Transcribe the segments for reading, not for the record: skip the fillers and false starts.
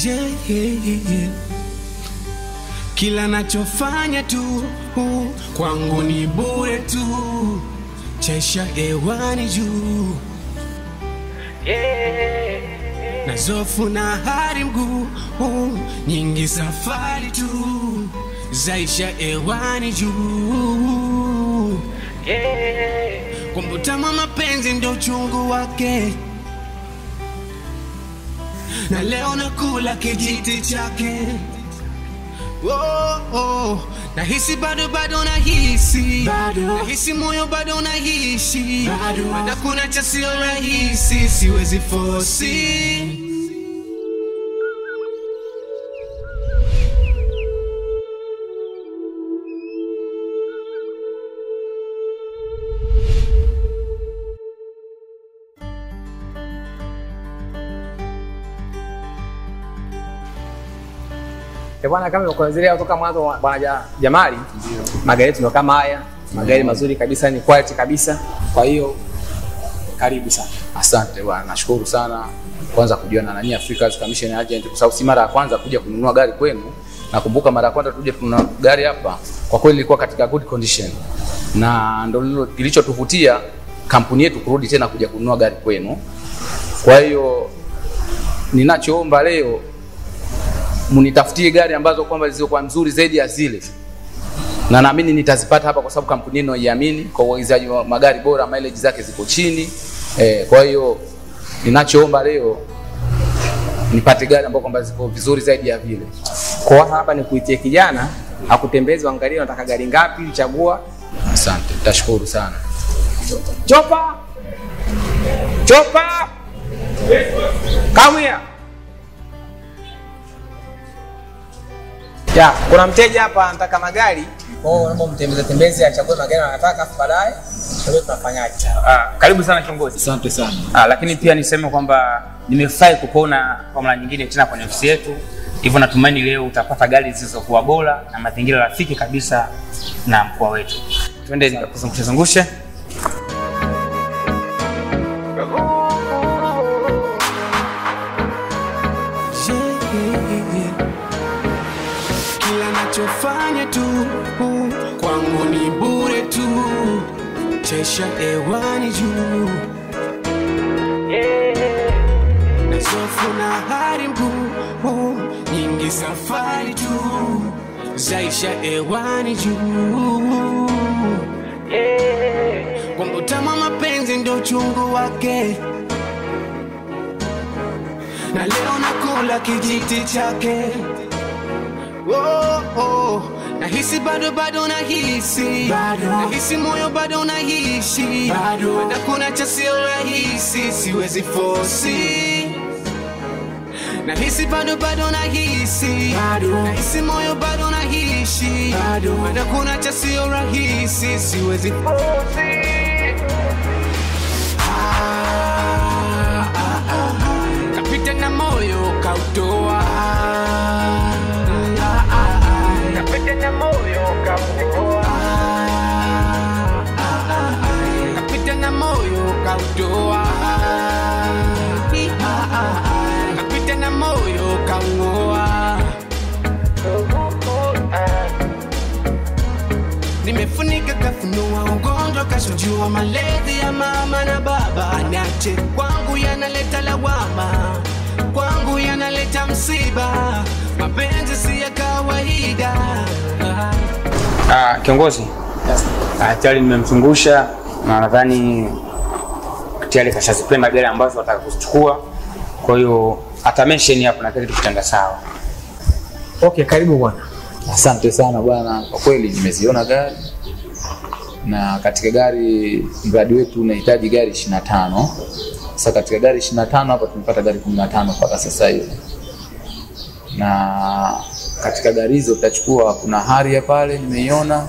Yeah, yeah, yeah. Kila nachofanya tu kwangu ni bure tu, chesha hewani juu, yeah. Nazofu na hari mguu, nyingi safari tu, zaisha hewani juu, yeah. Kumbutama mapenzi ndio uchungu wake, na leo nakula kijiti chake. Oh, oh. Nahisi bado bado nahisi bado. Nahisi moyo bado nahisi bado. Na kuna cha sio rahisi, siwezi force. Bwana, kama nimekuelezea kutoka mwanzo bwana Jamali, magari yetu ndio kama haya, magari mazuri kabisa, ni quality kabisa. Kwa hiyo karibu sana. Asante bwana, nashukuru sana kwanza kujiona na nyinyi Africa's Commission Agent, kwa sababu si mara ya kwanza kuja kununua gari kwenu. Nakumbuka mara ya kwanza tulikuja kununua gari hapa, kwa kweli ilikuwa katika good condition, na ndio kilichotuvutia kampuni yetu kurudi tena kuja kununua gari kwenu. Kwa hiyo ninachoomba leo, mnitafutie gari ambazo kwamba zilizokuwa nzuri zaidi ya zile, na naamini nitazipata hapa kwa sababu kampuni yenu naiamini kwa uagizaji wa magari bora, mileage zake ziko chini. Kwa hiyo ninachoomba leo nipate gari ambazo kwamba ziko vizuri zaidi ya vile. Kwa hapa ni kuitie kijana akutembeze, uangalie unataka gari ngapi, chagua. Asante, nitashukuru sana. Chopa! Chopa! Come here. Ya, kuna mteja hapa anataka magari. Kwa hiyo naomba mtembeze tembeze achague magari anataka, afu baadaye tuone tunafanyaje. Karibu sana kiongozi. Asante sana. Lakini pia niseme kwamba nimefurahi kukuona kwa mara nyingine tena kwenye ofisi yetu. Hivyo natumaini leo utapata gari zilizokuwa bora na mazingira rafiki kabisa na mkoa wetu. Twende nikakuzungushe zungushe. Nachofanya tu kwangu ni bure tu, chesha hewani juu, yeah. Nazofu na hari mguu, nyingi safari tu, zaisha hewani juu, yeah. Kumbutama mapenzi ndio uchungu wake, na leo nakula kijiti chake. Oh, oh. Nahisi bado bado nahisi bado. Nahisi moyo bado nahisi bado. Na kuna cha sio rahisi, siwezi force. Nahisi bado bado nahisi bado. Nahisi moyo bado nahisi bado. Na kuna cha sio rahisi, siwezi force. Kapita na moyo kautoa, kapita na moyo kautoa, kapita na moyo kautoa, kapita na moyo kauoa. Nimefunika kafunua ugonjwa kashujua malezi ya mama na baba, anache kwangu yanaleta lawama, kwangu yanaleta msiba, mapenzi si ya kawaida. Kiongozi, yes. Tayari nimemzungusha na nadhani tayari kashazipenda gari ambazo ataka kuzichukua. Kwa hiyo ata mention hapo na kile kitu kitaenda sawa. Okay, karibu bwana. Asante sana bwana, kwa kweli nimeziona gari, na katika gari mradi wetu unahitaji gari 25. Sasa katika gari 25 hapa tumepata gari 15 mpaka sasa hivi. Na katika gari hizo tutachukua, kuna Harrier pale nimeiona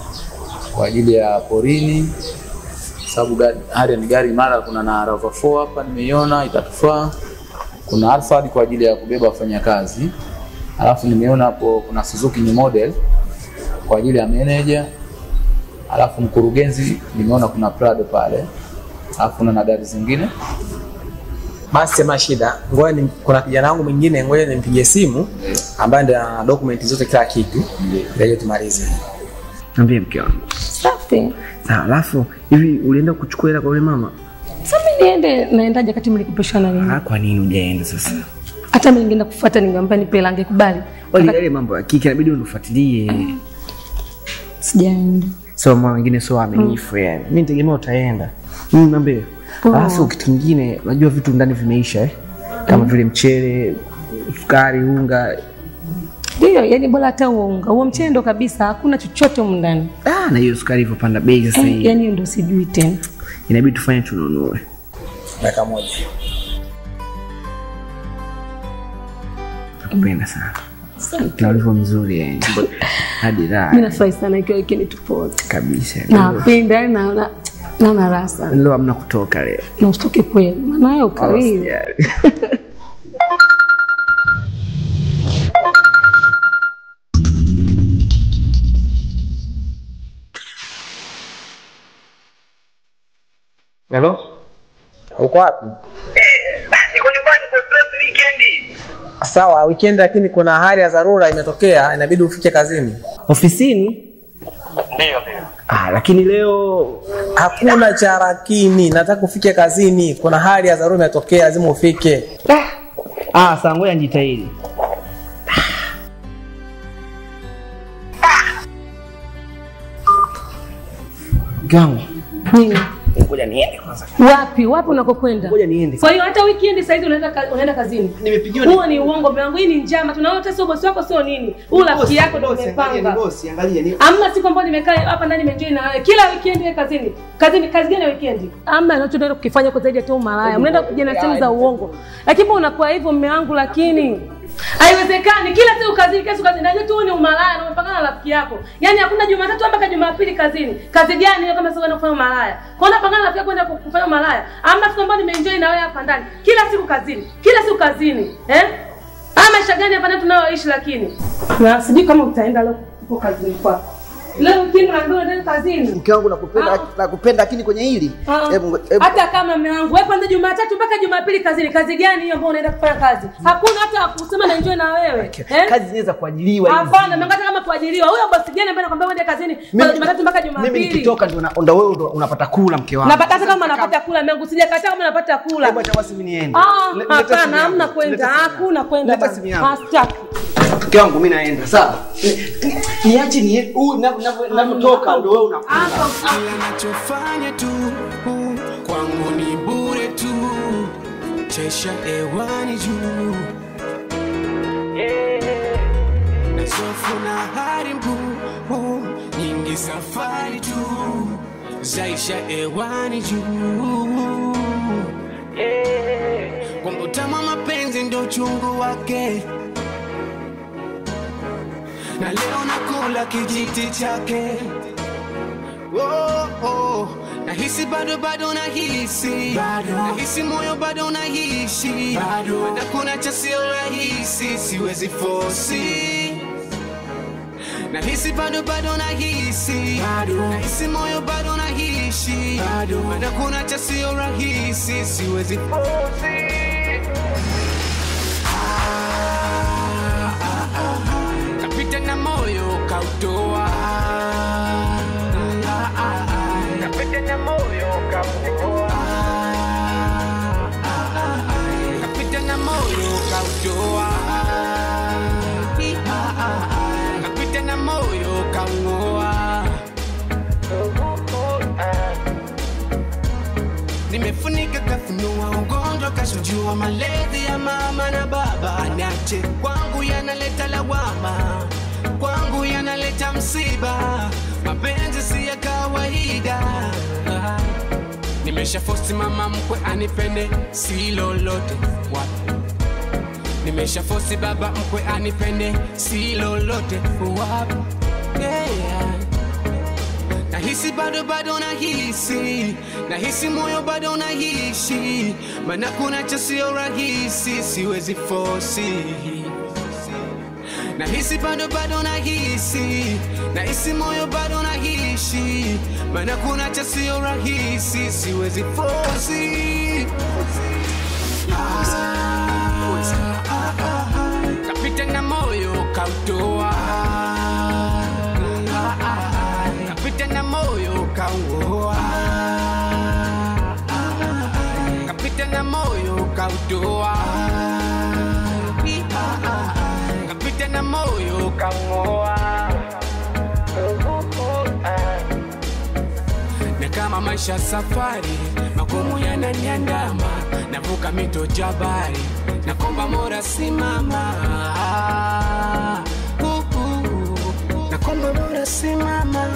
kwa ajili ya porini, sababu Harrier ni gari imara. Kuna na RAV4 hapa nimeiona itatufaa. Kuna Alphard kwa ajili ya kubeba wafanyakazi. Alafu nimeona hapo kuna Suzuki new model kwa ajili ya manager. Alafu mkurugenzi nimeona kuna Prado pale. Alafu kuna na gari zingine. Basi sema shida. Ngoja kuna kijana wangu mwingine, ngoja nimpigie simu ambaye ndiye ana document zote kila kitu. Ndio tumalize. Niambie mke wangu. Safi. Sawa, alafu hivi ulienda kuchukua hela kwa yule mama? Sasa mimi niende, naendaje kati mlikopeshana nini? Ah, kwa nini hujaenda sasa? Hata mimi ningeenda kufuata ningeomba nipe hela angekubali. Wale yale mambo ya kike inabidi unifuatilie. Sijaenda. So mama wengine sio waaminifu yani. Mimi nitegemea utaenda. Mimi niambie. Alafu kitu kingine unajua vitu ndani vimeisha eh? Kama vile mchele, sukari, unga. Ndio, yani bora hata unga. Huo mchele ndo kabisa hakuna chochote humu ndani. Ah, na hiyo sukari ilivyopanda bei sasa hivi. Yani ndio sijui tena. Inabidi tufanye tununue. Dakika moja. Nakupenda sana. Asante. Na ulivyo mzuri yani. Hadi raha. Mimi nafurahi sana ikiwa wikendi tupo wote. Kabisa. Napenda na naona raha sana. Leo hamna kutoka leo. Na usitoke kweli. Maana wewe ukawii. Hello? Uko wapi? Niko nyumbani kwa stress weekend. Sawa, weekend lakini kuna hali ya dharura imetokea, inabidi ufike kazini. Ofisini? Ndio, ndio. Ah, lakini leo hakuna cha lakini, nataka ufike kazini. Kuna hali ya dharura imetokea, lazima ufike. Ah, sawa, ngoja nijitahidi. Gangu. Nini? Ngoja niende kwanza. Wapi? Wapi unakokwenda? Ngoja niende. Kwa hiyo hata weekend sasa hizi unaenda kazini. Nimepigiwa. Huo ni uongo mwanangu, hii ni njama. Tunaona hata sio bosi wako sio nini. Huyu rafiki yako ndio umepanga. Ni bosi, angalia ni. Hamna siku ambayo nimekaa hapa ndani nimeenjoy na wewe. Kila weekend wewe kazini. Kazini kazi gani ya weekend? Hamna anachoenda kukifanya kwa zaidi ya tu malaya. Mnaenda kupigana simu za uongo. Lakini mbona unakuwa hivyo mume wangu lakini? Haiwezekani kila siku kazini, kila siku kazini. Najua tu ni umalaya na umepangana na rafiki yako. Yaani hakuna Jumatatu mpaka Jumapili kazini. Kazi gani hiyo kama sio kwenda kufanya umalaya? Kwa nini unapangana na rafiki yako kwenda kufanya umalaya? Ama siku ambayo nimeenjoy na wewe hapa ndani. Kila siku kazini. Kila siku kazini. Eh? Ama maisha gani hapa ndani tunayoishi lakini? Na sijui kama utaenda leo uko kazini kwako. Leo weekend unaambiwa unaenda kazini. Mke wangu nakupenda, nakupenda lakini kwenye hili hebu hata kama mume wangu wewe kwanza Jumatatu mpaka Jumapili kazini. Kazi gani hiyo ambayo unaenda kufanya kazi? Hakuna hata kusema na enjoy na wewe. Okay. Kazi zinaweza kuajiriwa hizi. Hapana, mimi hata kama kuajiriwa. Huyo bosi gani ambaye anakuambia uende kazini kwa Jumatatu mpaka Jumapili? Mimi nikitoka ndio wewe unapata kula mke wangu. Napata hata kama napata kula mume wangu, sijakataa kama napata kula. Hebu acha basi mimi niende. Hapana, hamna kwenda. Hakuna kwenda. Hashtag. Mke wangu mimi naenda, sawa? Niache ni huyu ninavyotoka ndio wewe unakula. Kila ninachofanya tu kwangu ni bure tu. Chesha hewani juu. Na sofu na hari mkuu nyingi safari tu. Zaisha hewani juu. Kwamba utamu wa mapenzi ndio uchungu wake. Na leo nakula kijiti chake. Oh, oh. Nahisi bado bado nahisi. Nahisi moyo bado naishi. Bado kuna cha sio rahisi, siwezi force. Nahisi bado bado nahisi. Nahisi moyo bado naishi. Bado kuna cha sio rahisi, siwezi force. Kapita na moyo kautoa. Kapita na moyo kautoa. Kapita na moyo kautoa. Kapita na moyo kauoa. Nimefunika kafunua ugonjwa kashujua malezi ya mama na baba. Anache kwangu yanaleta lawama, kwangu yanaleta msiba. Mapenzi si ya kawaida. Nimesha force mama mkwe anipende si lolote. Wapi? Nimesha force baba mkwe anipende si lolote. Wapi? Yeah. Nahisi bado bado nahisi. Nahisi moyo bado naishi. Maana kuna cha sio rahisi, siwezi force. Nahisi bado bado nahisi. Nahisi moyo bado naishi. Maana kuna cha sio rahisi, siwezi force. Pole sana. Kapita na moyo kautoa, kapita na moyo kauoa, kapita na moyo kautoa, kapita na moyo kauoa. Na kama maisha safari, magumu yananiandama, navuka mito jabari, nakomba mora simama. Nakomba mora simama.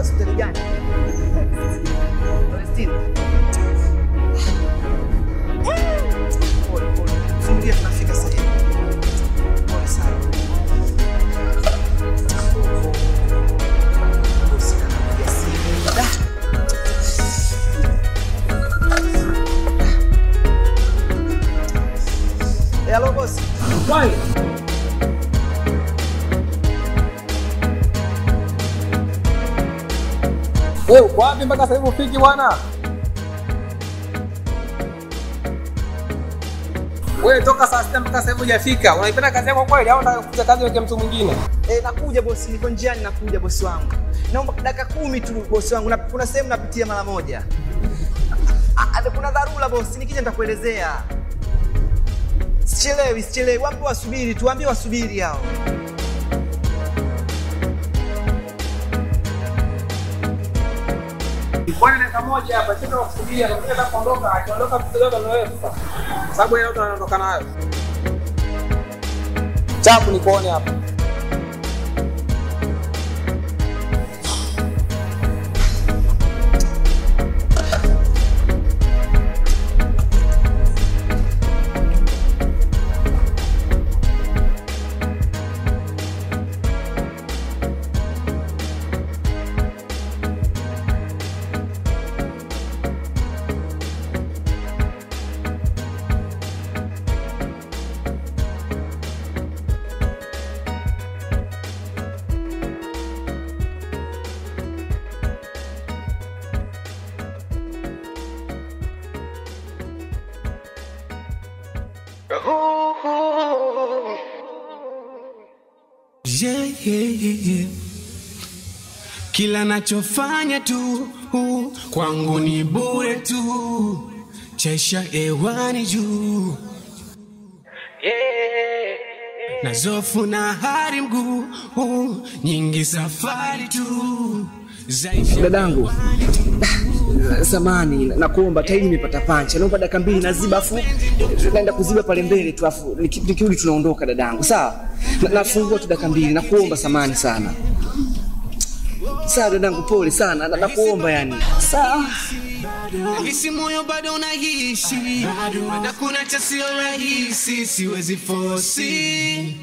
Hospitali gani? Palestina. Pole pole. Fungia, tunafika sasa hivi. Pole sana. Bosi anapiga simu. Da. Hello bosi. Why? Wewe uko wapi mpaka sasa hivi ufiki bwana? Wewe toka saa 6 mpaka sasa hivi hujafika. Unaipenda kazi yako kweli au unataka kufuta kazi weke mtu mwingine? Nakuja bosi, niko njiani nakuja bosi wangu. Naomba dakika 10 tu bosi wangu. Kuna sehemu napitia mara moja. Kuna dharura bosi, nikija nitakuelezea. Sichelewi, sichelewi. Waambie wasubiri tu, waambie wasubiri hao. Kwani dakika moja hapa sasa kusubiria na kuondoka, akiondoka mtoto ndio wewe sasa. Sababu yeye ndo anaondoka nayo. Chapu nikuone hapa. Yeah, yeah, yeah, yeah. Kila nachofanya tu kwangu ni bure tu, chesha hewani juu, yeah. Nazofu na hari mguu nyingi safari tu. Dadangu, samani nakuomba, tairi nimepata pancha. Naomba dakika 2 naziba, afu naenda kuziba pale mbele tu, afu nikirudi tunaondoka dadangu. Sawa? Nafungua tu dakika 2, nakuomba samani sana. Sawa dadangu, pole sana, nakuomba yani. Sawa. Nahisi moyo bado unaishi, na kuna cha sio rahisi, siwezi force.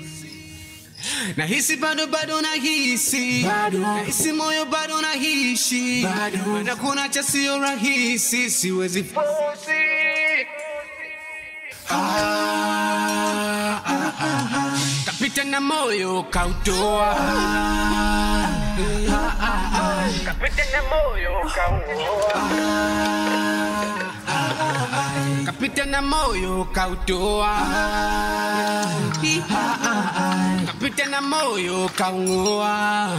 Nahisi bado bado nahisi, nahisi moyo bado naishi, na kuna cha sio rahisi, siwezi force. Kapita na moyo kautoa, kapita na moyo kautoa, Kapita na moyo kautoa, kapita na moyo kaungoa.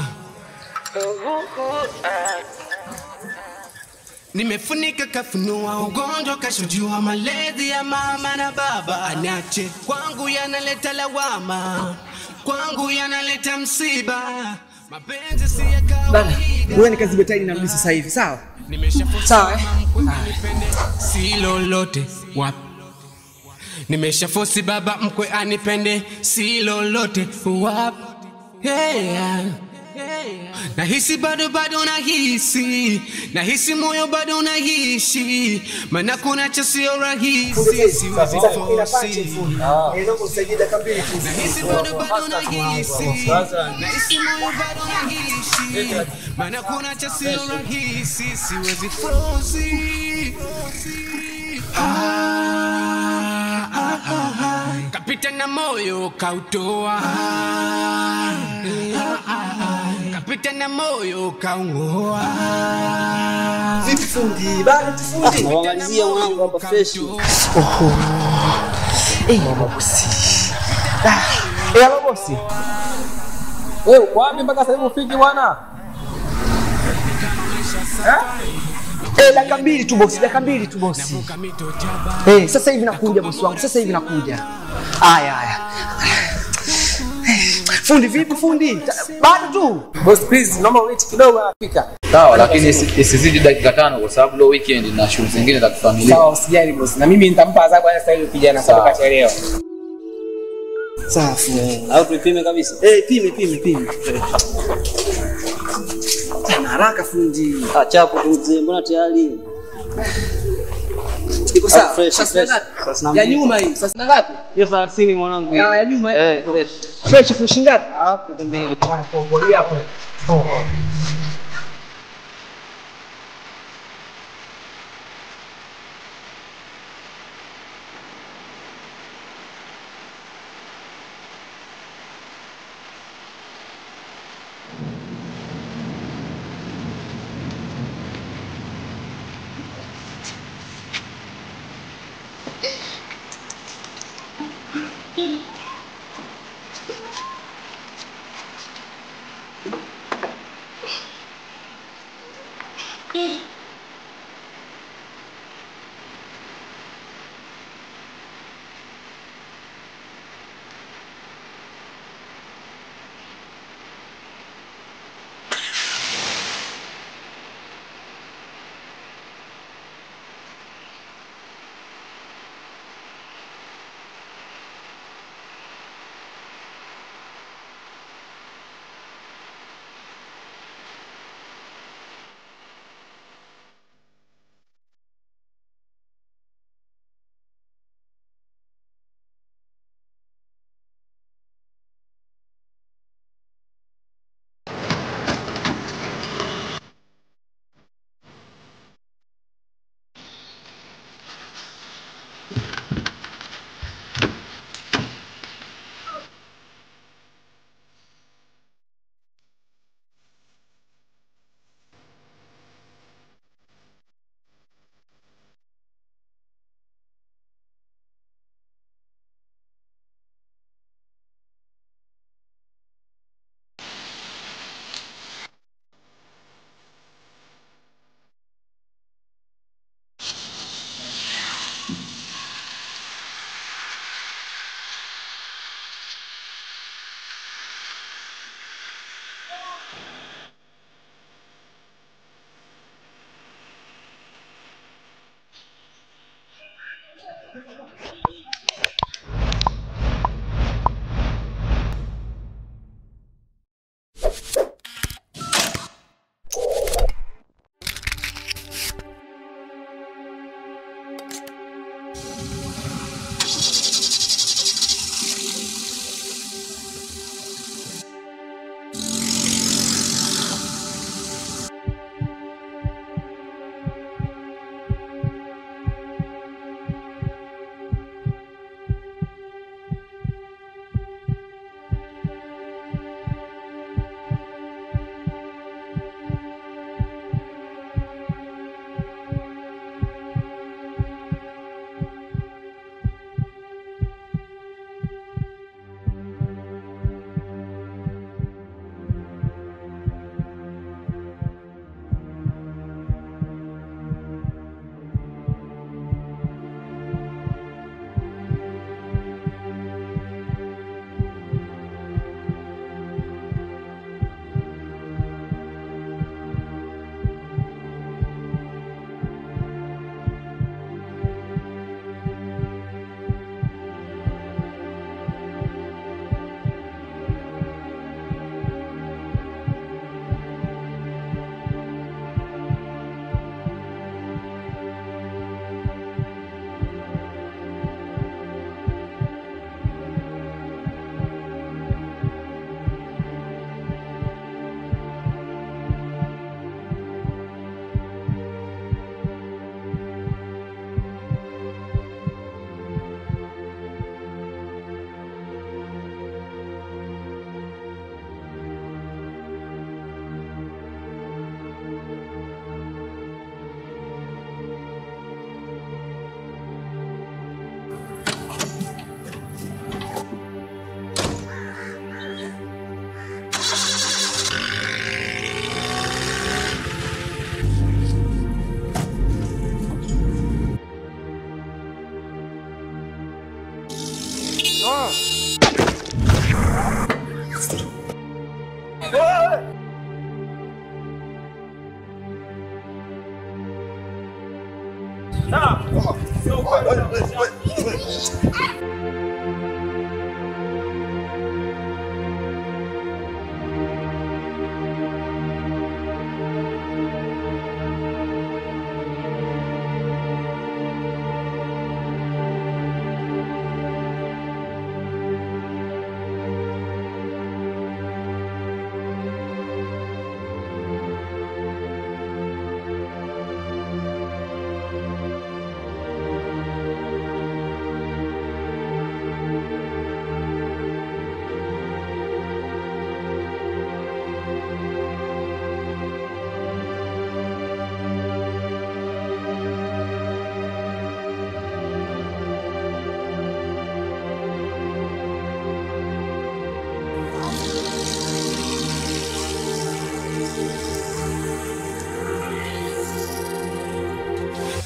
Nimefunika kafunua ugonjwa kashujua, malezi ya mama na baba anache kwangu yanaleta lawama, kwangu yanaleta msiba. Mapenzi si ya kawaida. Wewe nikazibe tairi narudi sasa hivi, sawa? Sawa eh? Si lolote wapi. Nimeshafosi baba mkwe anipende, si lolote wapi. Yeah. Nahisi bado bado nahisi, nahisi moyo bado naishi, maana kuna cha sio rahisi, siwezi force. Nahisi bado bado nahisi, nahisi moyo bado naishi, maana kuna cha sio rahisi, siwezi force. Kapita na moyo kautoa, kapita na moyo kaungoa. Vipi fundi? Bado tufundi. Muangalizia mwanangu hapa fresh. Oho. Eh, bosi. Eh, halo bosi. Wewe uko wapi mpaka sasa hivi ufiki bwana? Eh, dakika mbili tu bosi, dakika mbili tu bosi. Eh, sasa hivi nakuja bosi wangu, sasa hivi nakuja. Aya aya. Fundi vipi fundi? Bado tu. Boss please, naomba wait kidogo anafika. Sawa, lakini isizidi dakika 5 kwa sababu leo weekend na shughuli zingine za kifamilia. Sawa, usijali boss. Na mimi nitampa adhabu sasa hivi kijana sababu kachelewa. Safi. Au tuipime kabisa? Eh, pime pime pime. Na haraka fundi. Ah, chapo tu mzee, mbona tayari? Iko sawa. Fresh, fresh. Ya nyuma hii. Sasa ngapi? Hiyo 30 mwanangu. Ya nyuma. Eh, fresh. Fresh fresh ngapi? Hapo pembeni. Hapo.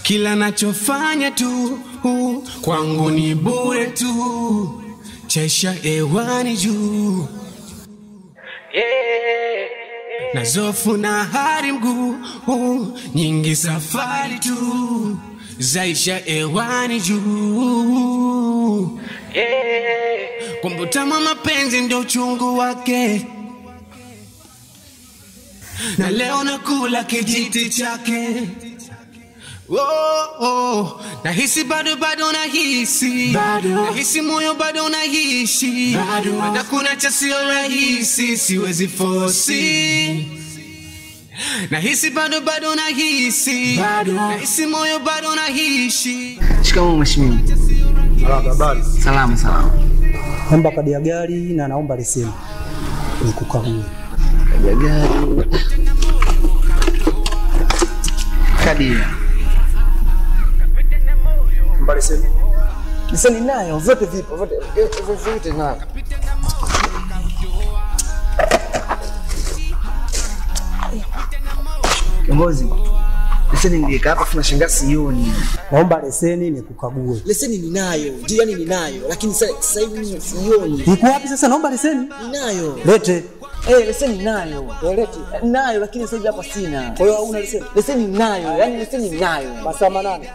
Kila nachofanya tu kwangu ni bure tu, chesha hewani juu, nazofu na hari mguu, nyingi safari tu zaisha hewani juu. Kumbuta mapenzi ndio uchungu wake, na leo nakula kijiti chake. Oh, oh, nahisi bado bado nahisi bado, nahisi moyo bado nahishi bado, na kuna cha sio rahisi, siwezi force. Nahisi bado bado nahisi bado, nahisi moyo bado nahishi. Shikamoo mheshimiwa. Habari. Salama salama. Naomba kadi ya gari na naomba leseni. Nikukague. Kadi ya gari. Kadi ya leseni. Leseni nayo, vyote vipo, vyote nayo. Kiongozi, leseni niliweka hapa afu nashangaa sioni. Naomba leseni nikukague. Leseni ninayo, ndio yani ninayo, lakini sasa hivi sioni. Iko wapi sasa? Naomba leseni. Ninayo. Lete. Leseni ninayo. Lete. Nayo lakini sasa hivi hapa sina. Kwa hiyo hauna leseni? Leseni ninayo, yani leseni ninayo. Masaa manane.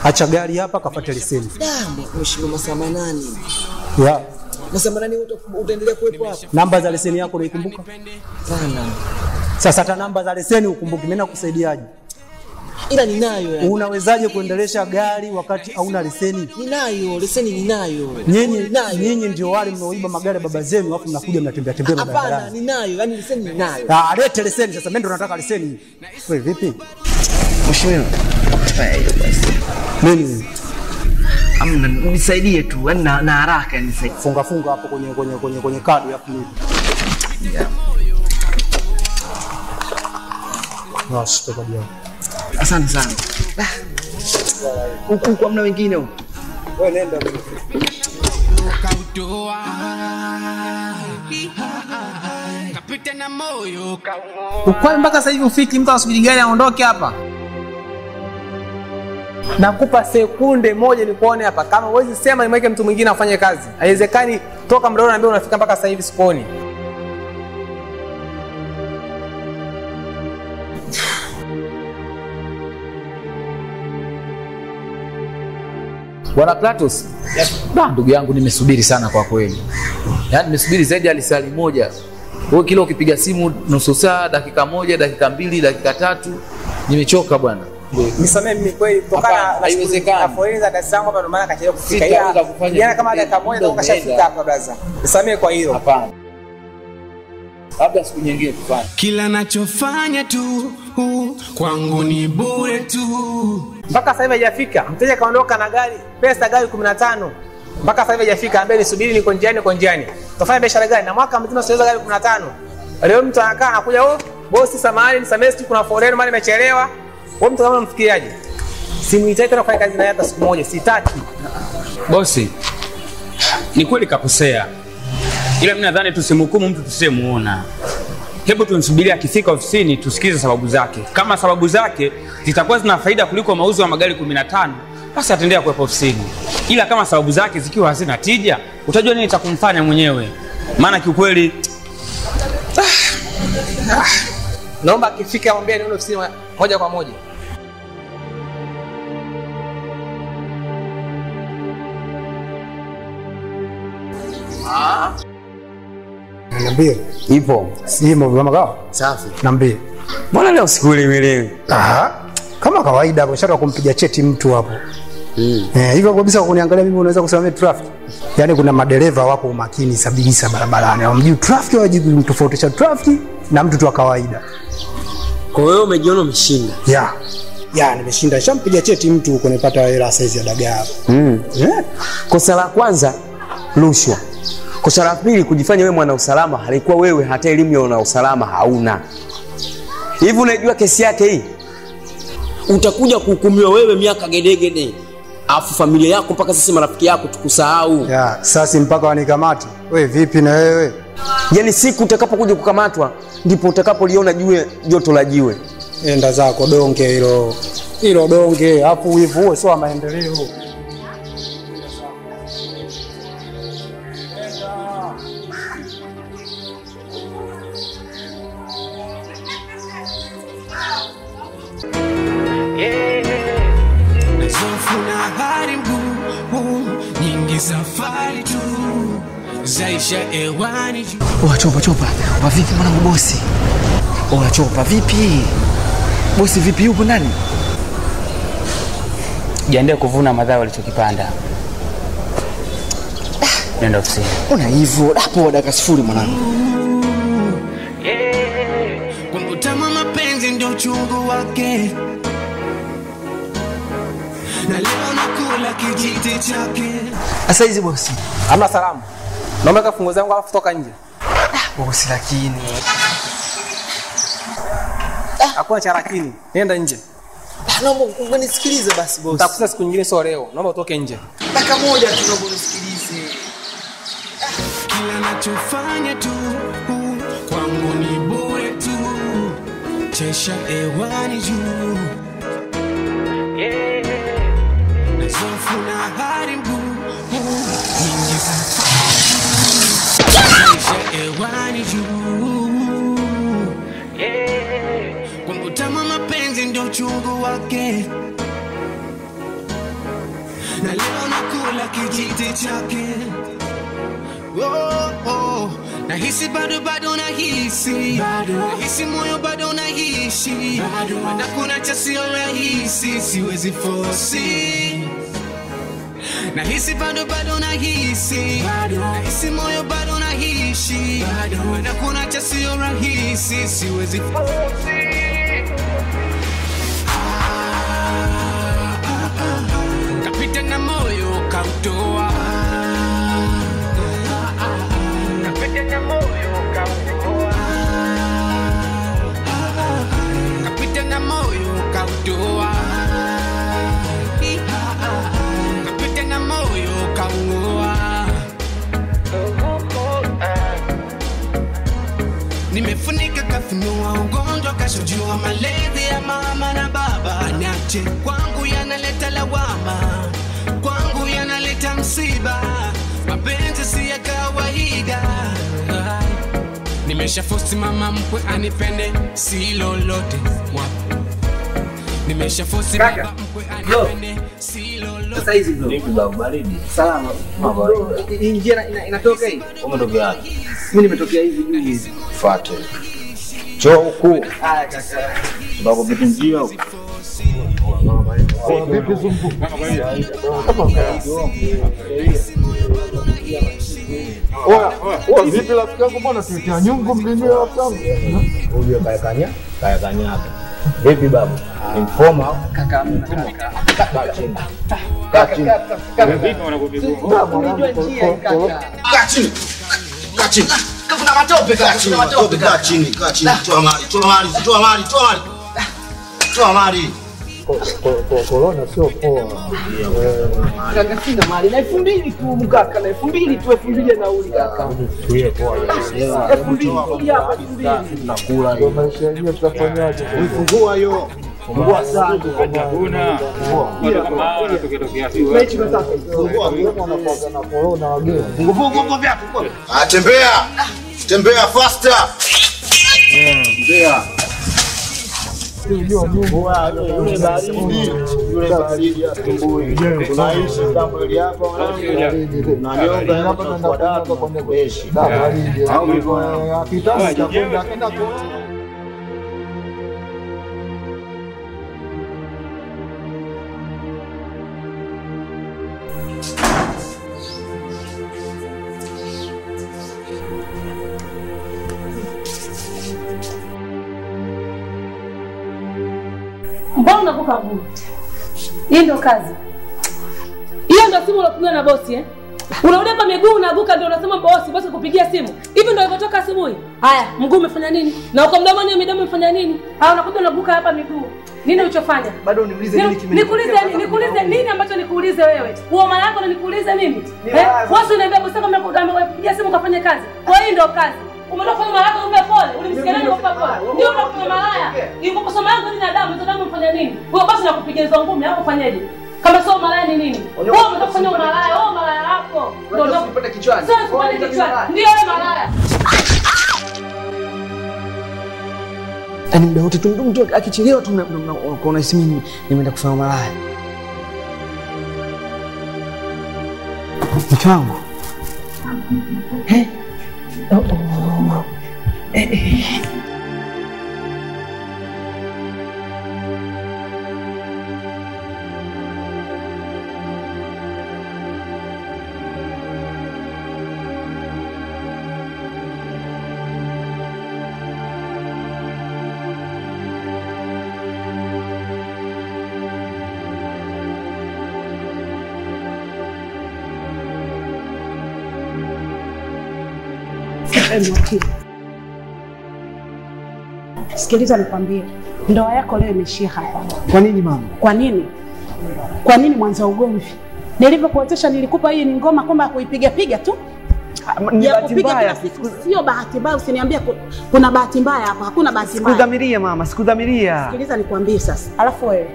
Acha gari hapa kafuate leseni. Mheshimiwa, masaa manane. Ya. Masaa manane utaendelea kuwepo hapa. Namba za leseni yako unaikumbuka? Sana. Sasa hata namba za leseni ukumbuki, mimi nakusaidiaje? Ila ninayo yani. Unawezaje kuendelesha gari wakati hauna leseni? Ninayo, leseni ninayo. Nyinyi ndio wale mnaoiba magari baba zenu alafu mnakuja mnatembea tembea barabarani. Hapana, ninayo, yani leseni ninayo. Ah, lete leseni sasa, mimi ndo nataka leseni. Wewe vipi? Mheshimiwa. Basi. Nini? Amna, nisaidie tu, yani na haraka nisaidie. Funga funga hapo kwenye kadi hapo mimi. Yeah. Basi toka jana. Asante sana. Huku huku hamna wengine huko. Wewe nenda mimi. Kapita na moyo Ukwani mpaka sasa hivi ufiki, mtu anasubiri gari aondoke hapa. Nakupa sekunde moja nikuone hapa. Kama huwezi sema nimweke mtu mwingine afanye kazi. Haiwezekani toka muda unaambia unafika mpaka sasa hivi sikuoni. Bwana Platus, ndugu yangu nimesubiri sana kwa kweli. Yaani nimesubiri zaidi ya lisali moja. Wewe kila ukipiga simu nusu saa, dakika moja, dakika mbili, dakika tatu, nimechoka bwana. Nisamee mimi kweli kutokana na foleni za Dar es Salaam hapa ndio maana kachelewa kufika. Ila kama dakika moja ndio kashafika hapa brother. Nisamee kwa hilo. Hapana. Labda siku nyingine tufanye. Kila nachofanya tu kwangu ni bure tu. Mpaka sasa hivi hajafika. Mteja kaondoka na gari, pesa gari 15. Mpaka sasa hivi hajafika, ambaye nisubiri niko njiani, niko njiani. Tufanye biashara gani? Na mwaka mzima siweza gari 15. Leo mtu anakaa anakuja, oh bosi samahani nisamee siku kuna foleni maana nimechelewa. Wewe mtu kama unamfikiriaje? Simuhitaji tena kufanya kazi naye hata siku moja, sitaki. Bosi, ni kweli kakosea. Ila mimi nadhani tusimhukumu mtu tusiyemuona. Hebu tumsubirie akifika ofisini tusikize sababu zake. Kama sababu zake zitakuwa zina faida kuliko mauzo ya magari 15, basi ataendelea kuwepo ofisini. Ila kama sababu zake zikiwa hazina tija, utajua nini cha kumfanya mwenyewe. Maana kiukweli Naomba akifika amwambie nione ofisini moja kwa moja. Niambie. Ipo. Simo kama kawa? Safi. Niambie. Mbona leo sikuelewelewi? Aha. Kama kawaida hapo shaka kumpiga cheti mtu hapo. Hivyo kabisa kwa kuniangalia mimi unaweza kusema mimi traffic. Yaani kuna madereva wako umakini kabisa barabarani. Hawamjui traffic, hawajui kumtofautisha traffic na mtu tu wa kawaida. Kwa hiyo umejiona umeshinda? Yeah. Ya, nimeshinda. Shampiga cheti mtu huko nipata hela size ya dagaa. Yeah. Kosa la kwanza rushwa. Kosa la pili kujifanya wewe mwana usalama, halikuwa wewe hata elimu ya wana usalama hauna. Hivi unajua kesi yake hii? Utakuja kuhukumiwa wewe miaka gedegede. Afu familia yako mpaka sisi marafiki yako tukusahau. Ya, sasa mpaka wanikamate. Wewe vipi na wewe? Yaani siku utakapokuja kukamatwa ndipo utakapoliona jiwe joto la jiwe. Enda zako donge hilo. Hilo donge, afu wivu huo sio maendeleo. Safari tu zaisha hewani juu. Oa chopa chopa. Vipi mwanangu bosi? Oa chopa vipi? Bosi vipi yupo ndani? Jiandae kuvuna madhao walichokipanda. Nenda ofisini. Ona hivyo, hapo dakika 0 mwanangu. Kwa utamu mapenzi ndio uchungu wake. Na leo nakula kijiti chake. Sasa hizi bosi. Hamna salamu. Naomba kafunguo zangu alafu toka nje. Bosi lakini. Hakuna cha lakini. Nenda nje. Naomba unisikilize basi bosi. Nitakuta siku nyingine sio leo. Naomba utoke nje. Dakika moja tu naomba unisikilize. Kila nachofanya tu kwangu ni bure tu. Chesha hewani juu. Nazofu na hari mguu nyingi safari chesha hewani juu. Kwa utamu mapenzi ndio uchungu wake. Na leo nakula kijiti chake. Oh, oh. Nahisi bado bado nahisi bado. Nahisi moyo bado naishi bado. Na kuna cha sio rahisi siwezi force. Nahisi bado bado nahisi bado. Nahisi moyo bado naishi bado. Na kuna cha sio rahisi siwezi force. Kapita na moyo kautoa. Kapita na moyo kautoa. Kapita na moyo kautoa. Kapita na moyo kautoa. Nimefunika kafunua ugonjwa kashujua malezi ya mama na baba. Niache kwangu yanaleta lawama, kwangu yanaleta msiba. Mapenzi si ya kawaida. Nimeshafosi mama mkwe anipende si lolote. Nimeshafosi baba mkwe anipende si lolote. Sasa hizi bro. Vipi babu baridi? Salama. Bro, hii njia inatoka hii? Umetokea wapi? Mimi nimetokea hivi juzi. Fuate. Njoo huku. Haya kaka. Baba vipi njia huku? Vipi zumbu? Oya, vipi rafiki yangu mbona tumetia nyungu mlimia rafiki yangu? Huyo kayakanya, kayakanya. Vipi babu? Informa kaka kaka. Kaa chini. Kaa chini. Vipi wanakupigua? Kaka. Kaa chini. Kaa chini. Kuna matope kaka, kuna matope. Kaa chini, kaa chini. Toa mali, toa mali, toa mali, toa mali. Toa mali. Corona sio poa. Kaka sina mali. Na 2000 tu mkaka, na 2000 tu, 2000 nauli kaka. Tulie poa. 2000 hapa 2000. Tunakula hiyo. Maisha yenyewe tutafanyaje? Fungua hiyo. Fungua sana. Hakuna. Mechi nataka. Fungua. Wanakuwa na corona wageni. Fungua fungua viatu. Ah, tembea. Tembea faster. Tembea. Yule baridi, yule baridi asubuhi. Tunaishi kama ile hapa mwanangu. Na nyonga hapa tunaenda kwa kuishi. Baridi. Akitaka kwenda kwenda. Mbona unavuka mguu? Hii ndio kazi. Hiyo ndio simu ulopigiwa na bosi eh? Unarudi hapa miguu unavuka ndio unasema bosi, bosi kupigia simu. Hivi ndio ilivyotoka asubuhi. Haya, mguu umefanya nini? Na uko mdomoni midomo umefanya nini? Haya unakuja unavuka hapa miguu. Nini ulichofanya? Bado uniulize nini kimenitokea? Nikuulize nini? Nikuulize nini ambacho nikuulize wewe? Huo mara yako unanikuuliza mimi? Eh? Bosi unaniambia bosi kama amekupigia simu kafanye kazi. Kwa hiyo ndio kazi. Umetoka kufanya malaya ume pole, ulimsikia nani kwa pole? Ndio unafanya malaya. Yuko kusoma yangu ni damu, hizo damu mfanya nini? Wewe basi nakupiga hizo ngumi hapo fanyaje? Kama sio malaya ni nini? Wewe umetoka kufanya malaya, wewe malaya yako. Ndio usipate kichwani. Sio usipate kichwani. Ndio wewe malaya. Yaani muda wote tu mtu akichelewa tu unaona hisi mimi nimeenda kufanya malaya. Mke wangu. Eh? Oh, oh. Eh. Sikiliza nikwambie, ndoa yako leo imeishia hapa. Kwa nini mama? Kwa nini? Kwa nini mwanzo ugomvi? Nilivyokuotesha nilikupa hii ni ngoma kwamba kuipiga piga tu. Ni bahati mbaya. Sio bahati mbaya, usiniambie kuna bahati mbaya hapa. Hakuna bahati mbaya. Sikudhamiria mama, sikudhamiria. Sikiliza nikwambie sasa. Alafu wewe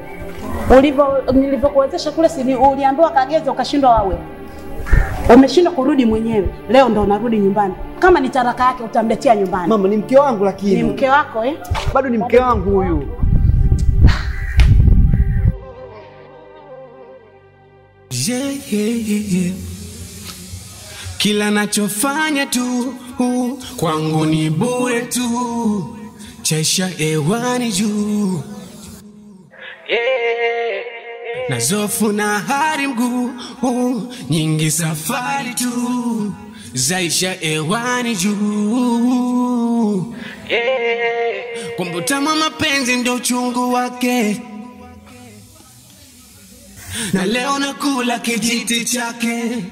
nilivyokuwezesha kule si uliambiwa kageze ukashindwa wawe. Umeshindwa kurudi mwenyewe. Leo ndo unarudi nyumbani. Kama ni taraka yake utamletea nyumbani. Mama ni mke wangu lakini. Ni mke wako eh? Bado ni mke wangu huyu. Yeah, yeah, yeah. Kila nachofanya tu kwangu ni bure tu. Chesha hewani juu. Yeah. Nazofu na hari mguu nyingi safari tu zaisha hewani juu. Yeah. Kumbutama mapenzi ndio uchungu wake. Na leo nakula kijiti chake.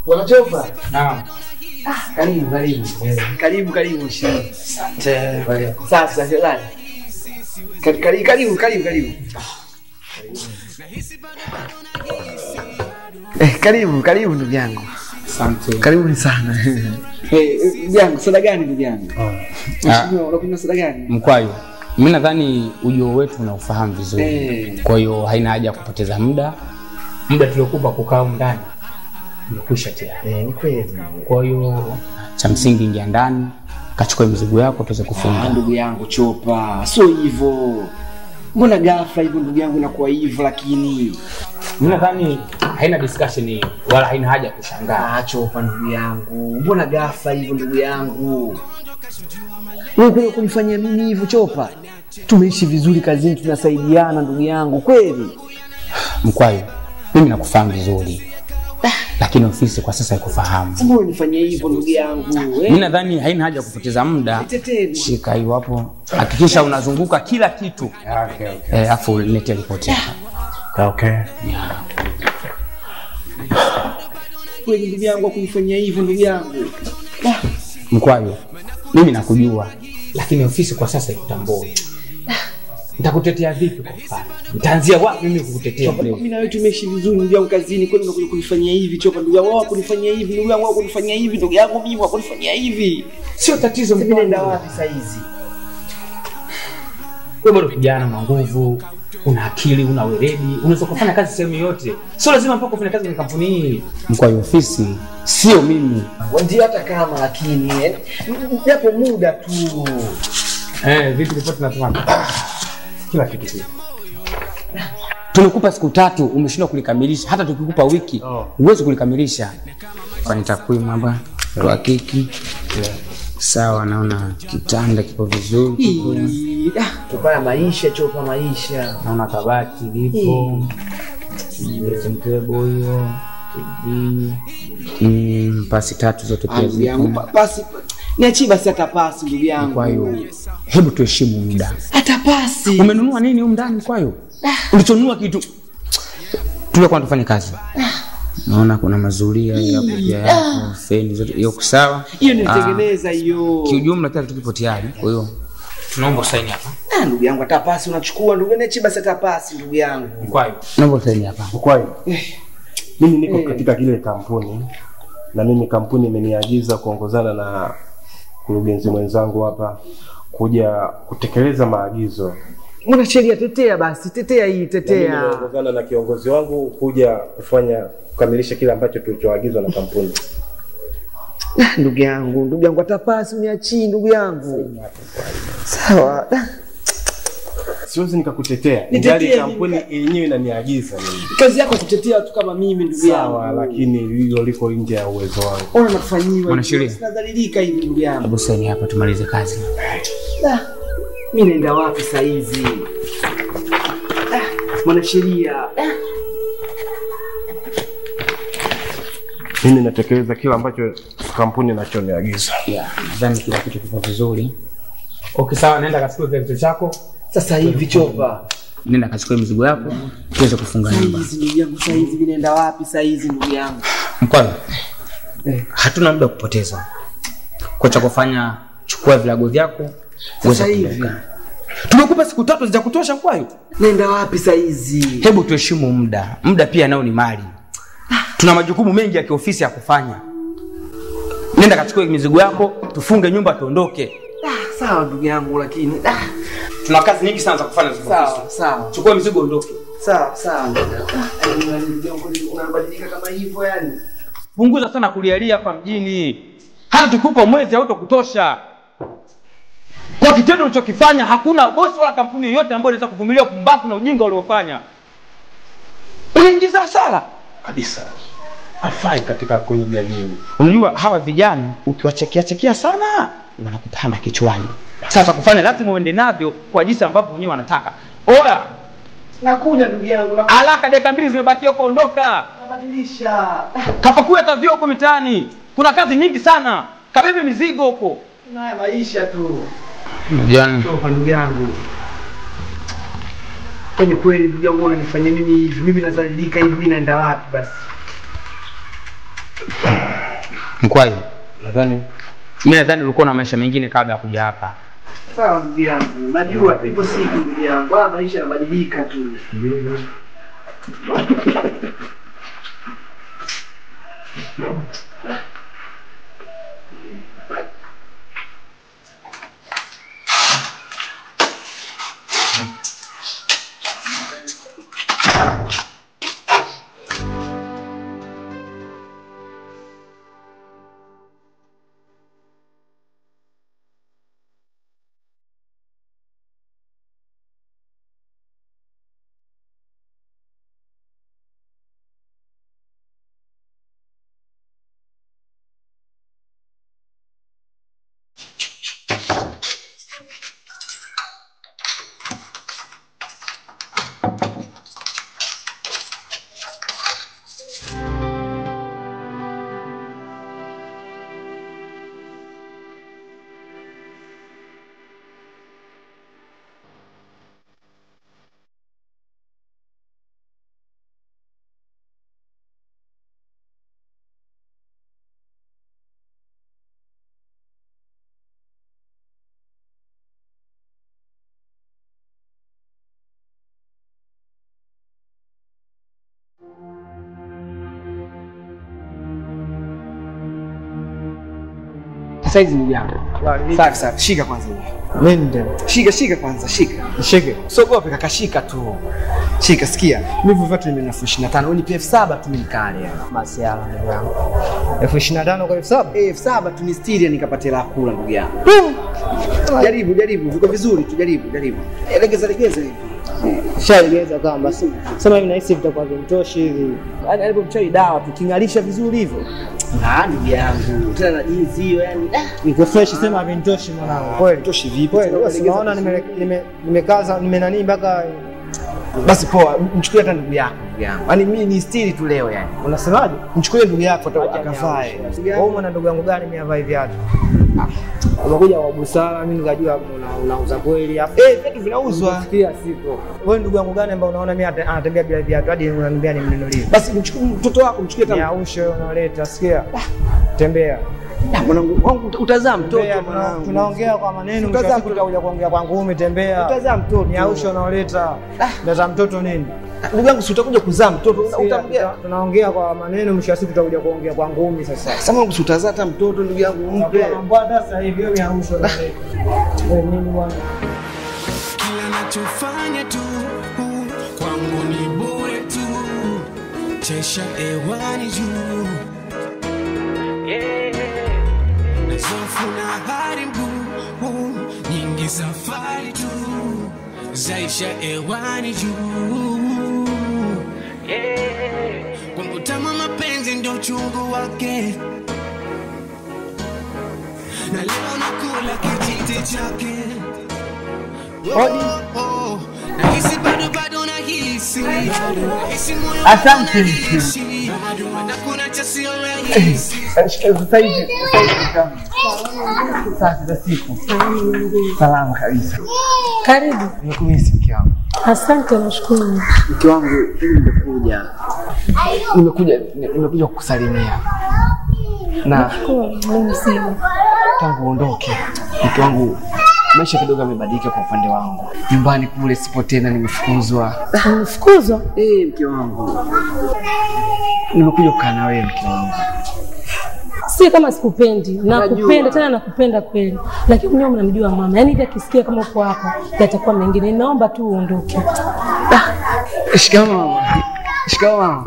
Bwana Chopa. Naam. Karibu karibu. Karibu karibu. Asante. Sasa sasa. Karibu karibu karibu karibu. Karibu karibu ndugu yangu. Asante. Karibuni sana. Ndugu yangu, soda gani ndugu yangu? Mheshimiwa, unakunywa soda gani? Mkwayu. Mimi nadhani ujio wetu unaufahamu vizuri. Kwa hiyo haina haja kupoteza muda. Muda tuliokupa kukaa ndani umekwisha tayari. Ni kweli. Kwa hiyo cha msingi ingia ndani, kachukue mzigo yako tuweze kufunga. Ndugu yangu Chopa, sio hivyo. Mbona ghafla hivyo ndugu yangu inakuwa hivyo lakini? Mimi nadhani haina discussion hiyo wala haina haja kushangaa. Chopa ndugu yangu, mbona ghafla hivyo ndugu yangu? Wewe kweli kunifanyia mimi hivyo Chopa? Tumeishi vizuri kazini, tunasaidiana ndugu yangu kweli. Mkwayu, mimi nakufahamu vizuri. Lakini ofisi kwa sasa haikufahamu. Mbona unifanyia hivyo ndugu yangu? Mimi nadhani haina haja kupoteza muda. Shika hiyo hapo. Hakikisha unazunguka kila kitu. Okay, okay. Afu lete ripoti. Okay. Yeah. Kweli ndugu yangu kunifanyia hivyo ndugu yangu. Mkwayu, mimi nakujua, lakini ofisi kwa sasa haikutambui. Nitakutetea vipi kwa mfano? Nitaanzia wapi mimi kukutetea? Mimi na wewe tumeishi vizuri ndugu yangu kazini, kwani unakuja kunifanyia hivi Chopa ndugu yangu, wao kunifanyia hivi ndugu yangu, wao kunifanyia hivi ndugu yangu, mimi wao kunifanyia hivi. Sio tatizo. Mimi naenda wapi saa hizi? Wewe bado kijana, una nguvu, una akili, una weledi, unaweza kufanya kazi sehemu yoyote. Sio lazima mpaka ufanye kazi kwenye kampuni hii. Mkwayu, ofisi sio mimi. Ndio hata kama lakini japo muda tu. Vipi ripoti nasema? Kila kitu kipo. Tumekupa siku 3 umeshindwa kulikamilisha. Hata tukikupa wiki huwezi kulikamilisha. Kwani takwimu hapa tuhakiki. Sawa, naona kitanda kipo vizuri. Chopa maisha, chopa maisha. Naona kabati lipo. Dressing table hiyo, TV. Pasi 3 zote pia zipo. Pasi niachie basi hata pasi ndugu yangu. Kwa hiyo hebu tuheshimu muda. Hata pasi. Umenunua nini huko ndani kwa hiyo? Ulichonunua kitu. Tulia kwanza tufanye kazi. Naona kuna mazulia hapo pia yako, feni zote hiyo sawa. Hiyo nilitengeneza hiyo. Kiujumla kila kitu kipo tayari. Kwa hiyo tunaomba saini hapa. Ndugu yangu hata pasi unachukua ndugu yangu, niachie basi hata pasi ndugu yangu. Kwa hiyo naomba saini hapa. Kwa hiyo mimi niko katika kile kampuni na mimi kampuni imeniagiza kuongozana na mkurugenzi mwenzangu hapa kuja kutekeleza maagizo. Mwanasheria tetea basi, tetea hii, tetea. Mimi naongozana na kiongozi wangu kuja kufanya kukamilisha kile ambacho tulichoagizwa na kampuni. Ndugu yangu hata pasi uniachii ndugu yangu. Sawa. Siwezi nikakutetea. Ndio kampuni yenyewe inaniagiza mimi. Kazi yako kutetea watu kama mimi ndugu yangu. Sawa, lakini hilo liko nje ya uwezo wangu. Ona nakufanyiwa. Sinadhalilika hivi ndugu yangu. Hebu saini hapa tumalize kazi. Mimi naenda wapi saa hizi? Mwanasheria. Mimi natekeleza kila ambacho kampuni inachoniagiza. Nadhani kila kitu kipo vizuri. Okay, sawa, nenda kachukue kile kitu chako. Sasa hivi chopa. Nenda kachukue mizigo yako tuweze kufunga nyumba. Sasa hizi ndugu yangu, sasa hizi mimi naenda wapi saa hizi ndugu yangu? Mkwalo. Hatuna muda kupoteza. Kwa cha kufanya, chukua vilago vyako. Sasa hivi. Tumekupa siku 3 za kutosha kwayo. Nenda wapi saa hizi? Hebu tuheshimu muda. Muda pia nao ni mali. Tuna majukumu mengi ya kiofisi ya kufanya. Nenda kachukue mizigo yako, tufunge nyumba tuondoke. Sawa ndugu yangu, lakini tuna kazi nyingi sana za kufanya za ofisi. Sawa. Chukua mizigo ondoke. Sawa, sawa. Unabadilika kama hivyo yani. Punguza sana kulialia hapa mjini. Hata tukupa mwezi hautokutosha. Kwa kitendo ulichokifanya hakuna bosi wala kampuni yoyote ambayo inaweza kuvumilia pumbavu na ujinga uliofanya. Unaingiza hasara kabisa. Hafai katika kwenye jamii. Unajua hawa vijana ukiwachekia chekia sana wanakupanda kichwani. Sasa kufanya lazima uende navyo kwa jinsi ambavyo wenyewe wanataka. Oya, nakuja ndugu yangu. Haraka, dakika 2 zimebakia kuondoka. Nabadilisha. Kapakue hata vyo huko mitaani. Kuna kazi nyingi sana. Kabebe mizigo huko. Na maisha tu. Vijana. Ndugu yangu. Kwenye kweli ndugu yangu unanifanyia nini hivi? Mimi nazalilika hivi, mimi naenda wapi basi? Mkwayo, nadhani mimi nadhani ulikuwa na maisha mengine kabla ya kuja hapa. Sawa ndugu yangu, najua ipo siku ndugu yangu, maisha yanabadilika tu. Ndio. Sasa hizi ndugu yangu. Safi safi, shika kwanza hivi. Nenda. Shika shika kwanza, shika. Nishike. Usiogope kaka, shika tu. Shika, sikia. Mimi vyote nime 25,000, wewe nipe 7,000 tu nikale yani. Basi yala ndugu yangu. 25,000 kwa 7,000? Eh, 7,000 tu nistiri nikapate la kula ndugu yangu. Jaribu, jaribu. Viko vizuri tu, jaribu, jaribu. Legeza, legeza hivi. Shalegeza kamba. Sema hivi nahisi vitakuwa vimtoshi hivi. Yaani alipo mchawi dawa tukingalisha vizuri hivyo. Ah, ndugu yangu. Tena na jinsi hiyo yani. Iko fresh, sema vintoshi mwanangu. Kweli. Toshi vipi? Kweli, unaona nimekaza, nimenani mpaka. Basi poa, mchukulie hata ndugu yako ndugu yangu. Yaani mimi ni stili tu leo yani. Unasemaje? Mchukulie ndugu yako akavae. Wewe mwana ndugu yangu gani mimi avae viatu? Umekuja kwa busara, mimi nikajua unauza kweli. Eh, viatu vinauzwa. Sikia siko. Wewe ndugu yangu gani ambaye unaona mimi anatembea bila viatu hadi unaniambia nimnunulie? Basi mchukue mtoto wako, mchukue hata. Niaushe unaleta, sikia. Tembea. Mwanangu, wangu utazaa mtoto mwanangu. Tunaongea kwa maneno, utakuja kuongea kwa ngumi. Tembea. Utazaa mtoto. Niaushe unaoleta. Utazaa mtoto nini? Ndugu yangu, si utakuja kuzaa mtoto. Utaongea. Tunaongea kwa maneno, mwisho wa siku tutakuja kuongea kwa ngumi sasa. Sasa mwanangu, si utazaa hata mtoto ndugu yangu, mpe. Mbona sasa hivi wewe niaushe unaleta. Wewe nini bwana? Kila nachofanya tu kwangu ni bure tu. Chesha hewani juu. Zofuna hari mguu nyingi safari tu zaisha hewani juu. Kwangu tamu mapenzi ndio uchungu wake, na leo nakula kijiti chake. Oh, nahisi bado bado nahisi, nahisi moyo. Asante. Na kuna cha sio rahisi. Sasa hivi sasa za siku. Salama kabisa. Karibu. Nimekumisi mke wangu. Asante, nashukuru. Mke wangu, nimekuja. Nimekuja kukusalimia. Na tangu uondoke, mke wangu, maisha kidogo yamebadilika kwa upande wangu. Nyumbani kule sipo tena, nimefukuzwa. Umefukuzwa? Eh, mke wangu. Nimekuja kukaa na wewe mke wangu. Si kama sikupendi, nakupenda tena, nakupenda kweli. Lakini mimi mnamjua mama. Yaani hivi akisikia kama uko hapa, yatakuwa mengine. Naomba tu uondoke. Shikamoo mama. Shikamoo mama.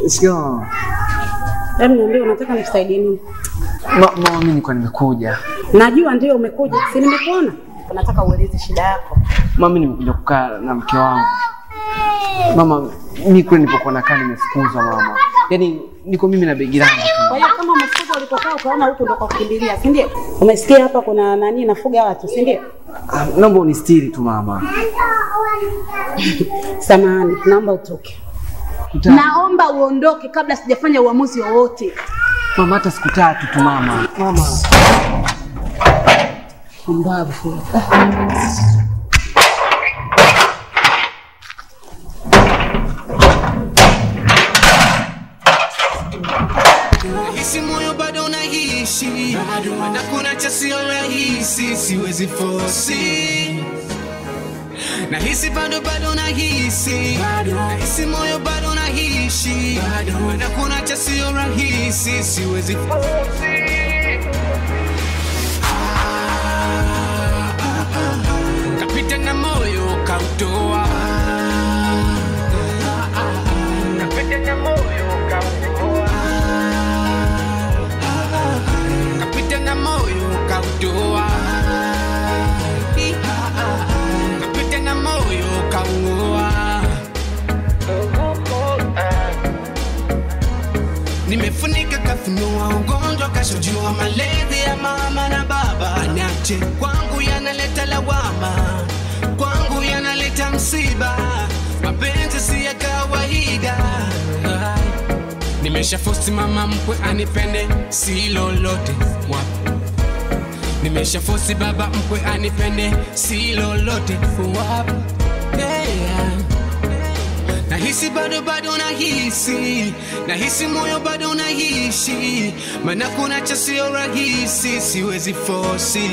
Shikamoo. Hebu niambie unataka nikusaidie nini? Mama, mimi nilikuwa nimekuja. Najua ndio umekuja. Si nimekuona? Unataka ueleze shida yako. Mama, mimi nimekuja kukaa na mke wangu. Mama, mimi kule nilipokuwa nakaa nimefukuzwa mama. Yaani niko mimi na begi langu. Kwa hiyo kama umefukuzwa ulipokaa ukaona huko ndo kwa kukimbilia, si ndio? Umesikia hapa kuna nani nafuga watu, si ndio? Naomba unistiri tu mama. Samahani, naomba utoke. Naomba uondoke kabla sijafanya uamuzi wowote. Mama, hata siku tatu tu mama. Mama. Mbavu. Nahisi moyo bado nahisi, na kuna cha sio rahisi, siwezi force. Nahisi bado bado nahisi, nahisi moyo bado nahisi, na kuna cha sio rahisi, siwezi force. Kapita na moyo kautoa, kapita na moyo kautoa, kapita na moyo kautoa, kapita na moyo kauoa. Nimefunika kafunua ugonjwa kashujua malezi ya mama na baba. Niache kwangu yanaleta lawama, kwangu yanaleta msiba, mapenzi si ya kawaida. Nimeshafosi mama mkwe anipende si lolote, nimeshafosi baba mkwe anipende si lolote. Nahisi bado bado nahisi, nahisi moyo bado nahisi, maana kuna cha sio rahisi, siwezi force.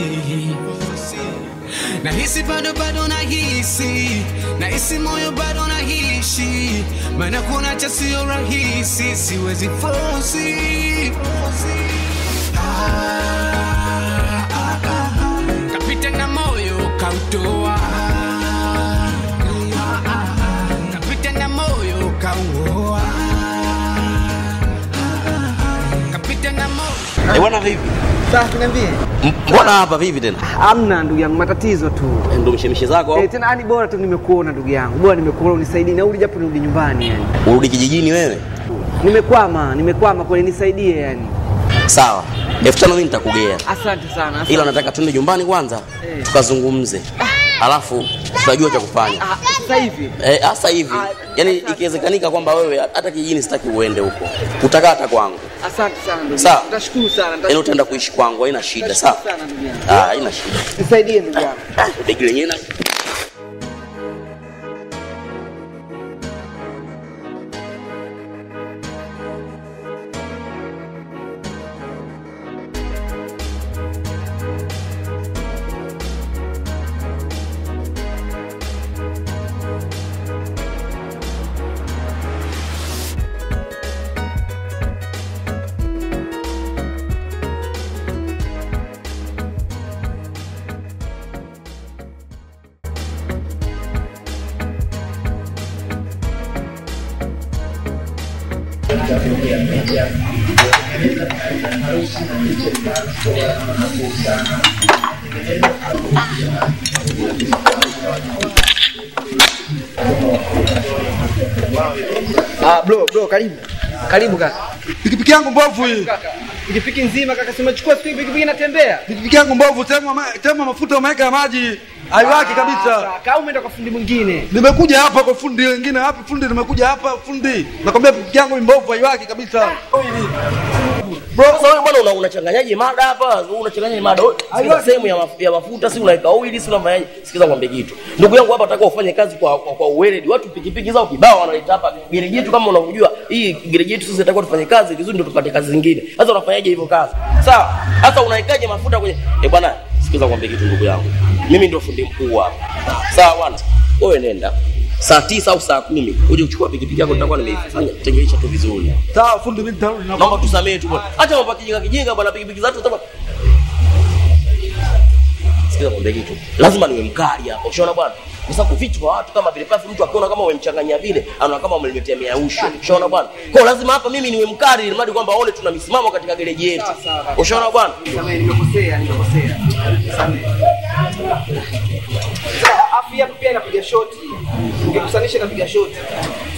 Nahisi bado bado nahisi, nahisi moyo bado nahisi, maana kuna cha sio rahisi, siwezi force. Kapita na moyo kautoa, kapita na moyo kauoa, kapita na moyo. Eh, bwana vipi? Safi, niambie. Mbona hapa vipi tena? Hamna ndugu yangu, matatizo tu. Ndio mshemshe zako? Eh, tena yani bora tu nimekuona ndugu yangu. Bora nimekuona unisaidie nauli japo nirudi nyumbani yani. Urudi kijijini wewe? Nimekwama kweli, nisaidie yani. Sawa. 5000 mimi nitakugea. Asante sana. Asante. Ila nataka twende nyumbani kwanza tukazungumze. Alafu tutajua cha kufanya. Sasa hivi. Sasa hivi. Yaani ikiwezekanika kwamba wewe hata kijijini sitaki uende huko. Utakaa hata kwangu. Asante sana ndugu. Nitashukuru sana. Yaani utaenda kuishi kwangu, haina shida, sawa? Sana ndugu yangu. Haina shida. Nisaidie ndugu yangu. Begi lenyewe na Bro, karibu. Karibu kaka. Pikipiki yangu mbovu hii. Pikipiki nzima kaka, si umechukua siku pikipiki inatembea. Pikipiki yangu mbovu, tema mafuta umeweka ya maji. Haiwaki kabisa. Kaka, umeenda kwa fundi mwingine. Nimekuja hapa kwa fundi wengine, hapa fundi nimekuja hapa fundi. Nakwambia pikipiki yangu mbovu haiwaki kabisa. Bro, sasa wewe bwana unachanganyaje mada hapa? Unachanganyaje mada? Sikiza sehemu ya mafuta, si unaweka oil, si unafanyaje? Sikiza ngombe kitu. Ndugu yangu hapa nataka ufanye kazi kwa uweledi. Watu pikipiki zao kibao wanaleta hapa. Gereji yetu kama unavyojua, hii gereji yetu sisi itakuwa tufanye kazi vizuri ndio tupate kazi zingine. Sasa unafanyaje hivyo kazi? Sawa. Sasa unawekaje mafuta kwenye bwana, sikiza ngombe kitu ndugu yangu. Mimi ndio fundi mkuu hapa. Sawa bwana. Wewe nenda saa 9 au saa 10 uje uchukue pikipiki yako, nitakuwa nimeifanya tengenisha tu vizuri. Sawa fundi, mimi nitarudi. Naomba tusamee tu bwana. Acha mambo kijinga kijinga bwana, pikipiki zetu tuta. Sikiza ngombe kitu. Lazima niwe mkali hapa. Ushaona bwana? Kwa sababu vitu kwa watu kama vile pafu mtu akiona kama umemchanganyia vile, anaona kama umemletea miausho. Ushaona bwana? Kwa lazima hapa mimi niwe mkali ili mradi kwamba waone tuna misimamo katika gereji yetu. Ushaona bwana? Nimekosea. Samehe. Afya pia inapiga shoti. Ukikusanisha inapiga shoti.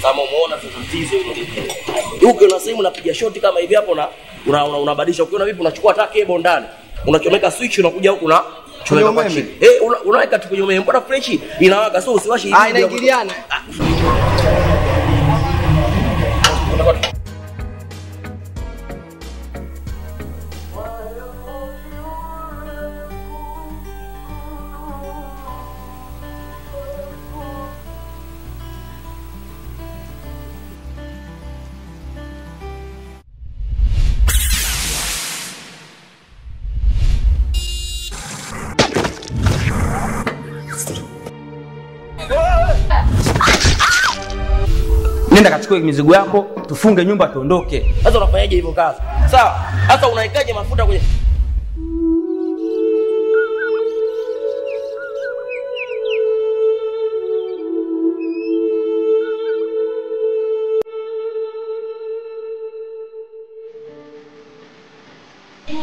Kama umeona tatizo hilo lingine. Ukiona sehemu unapiga shoti kama hivi hapo na unabadilisha, ukiona vipi unachukua hata cable ndani. Unachomeka switch unakuja huku na chomeka kwa chini. Unaweka tu kwenye umeme. Mbona fresh inawaka, sio usiwashe hivi. Inaingiliana. Nenda kachukue mizigo yako, tufunge nyumba tuondoke. Sasa unafanyaje hivyo kazi? Sawa. Sasa unaikaje mafuta kwenye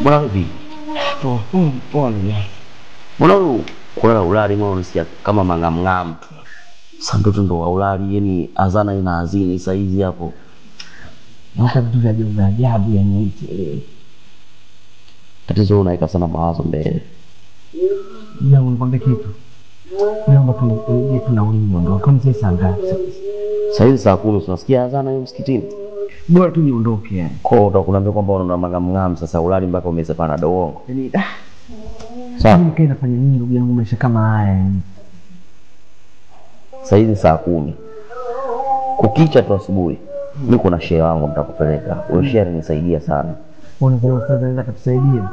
Mbona vipi? Poa ndugu. Mbona wewe kulala ulali mbona unasikia kama mangamngam tu? Sasa ndoto ndo wa ulali, yani azana ina azini saa hizi hapo. Naona vitu vya ajabu ajabu yani hivi. Tatizo unaweka sana mawazo mbele. Ila unikwambie kitu. Naomba tu tuna ulimi ndio. Kama sasa saa ngapi sasa? Saa hizi saa 10 tunasikia azana hiyo msikitini. Bora tu niondoke yani. Kwa hiyo utakuambia kwamba unaona mangamngam sasa ulali mpaka umezapana doongo. Yaani sawa. Mimi nikae nafanya nini ndugu yangu maisha kama haya yani? Saa hizi saa 10. Kukicha tu asubuhi. Mimi kuna shehe wangu nitakupeleka. Huyo shehe ananisaidia sana. Unaona kama sasa anaweza kutusaidia?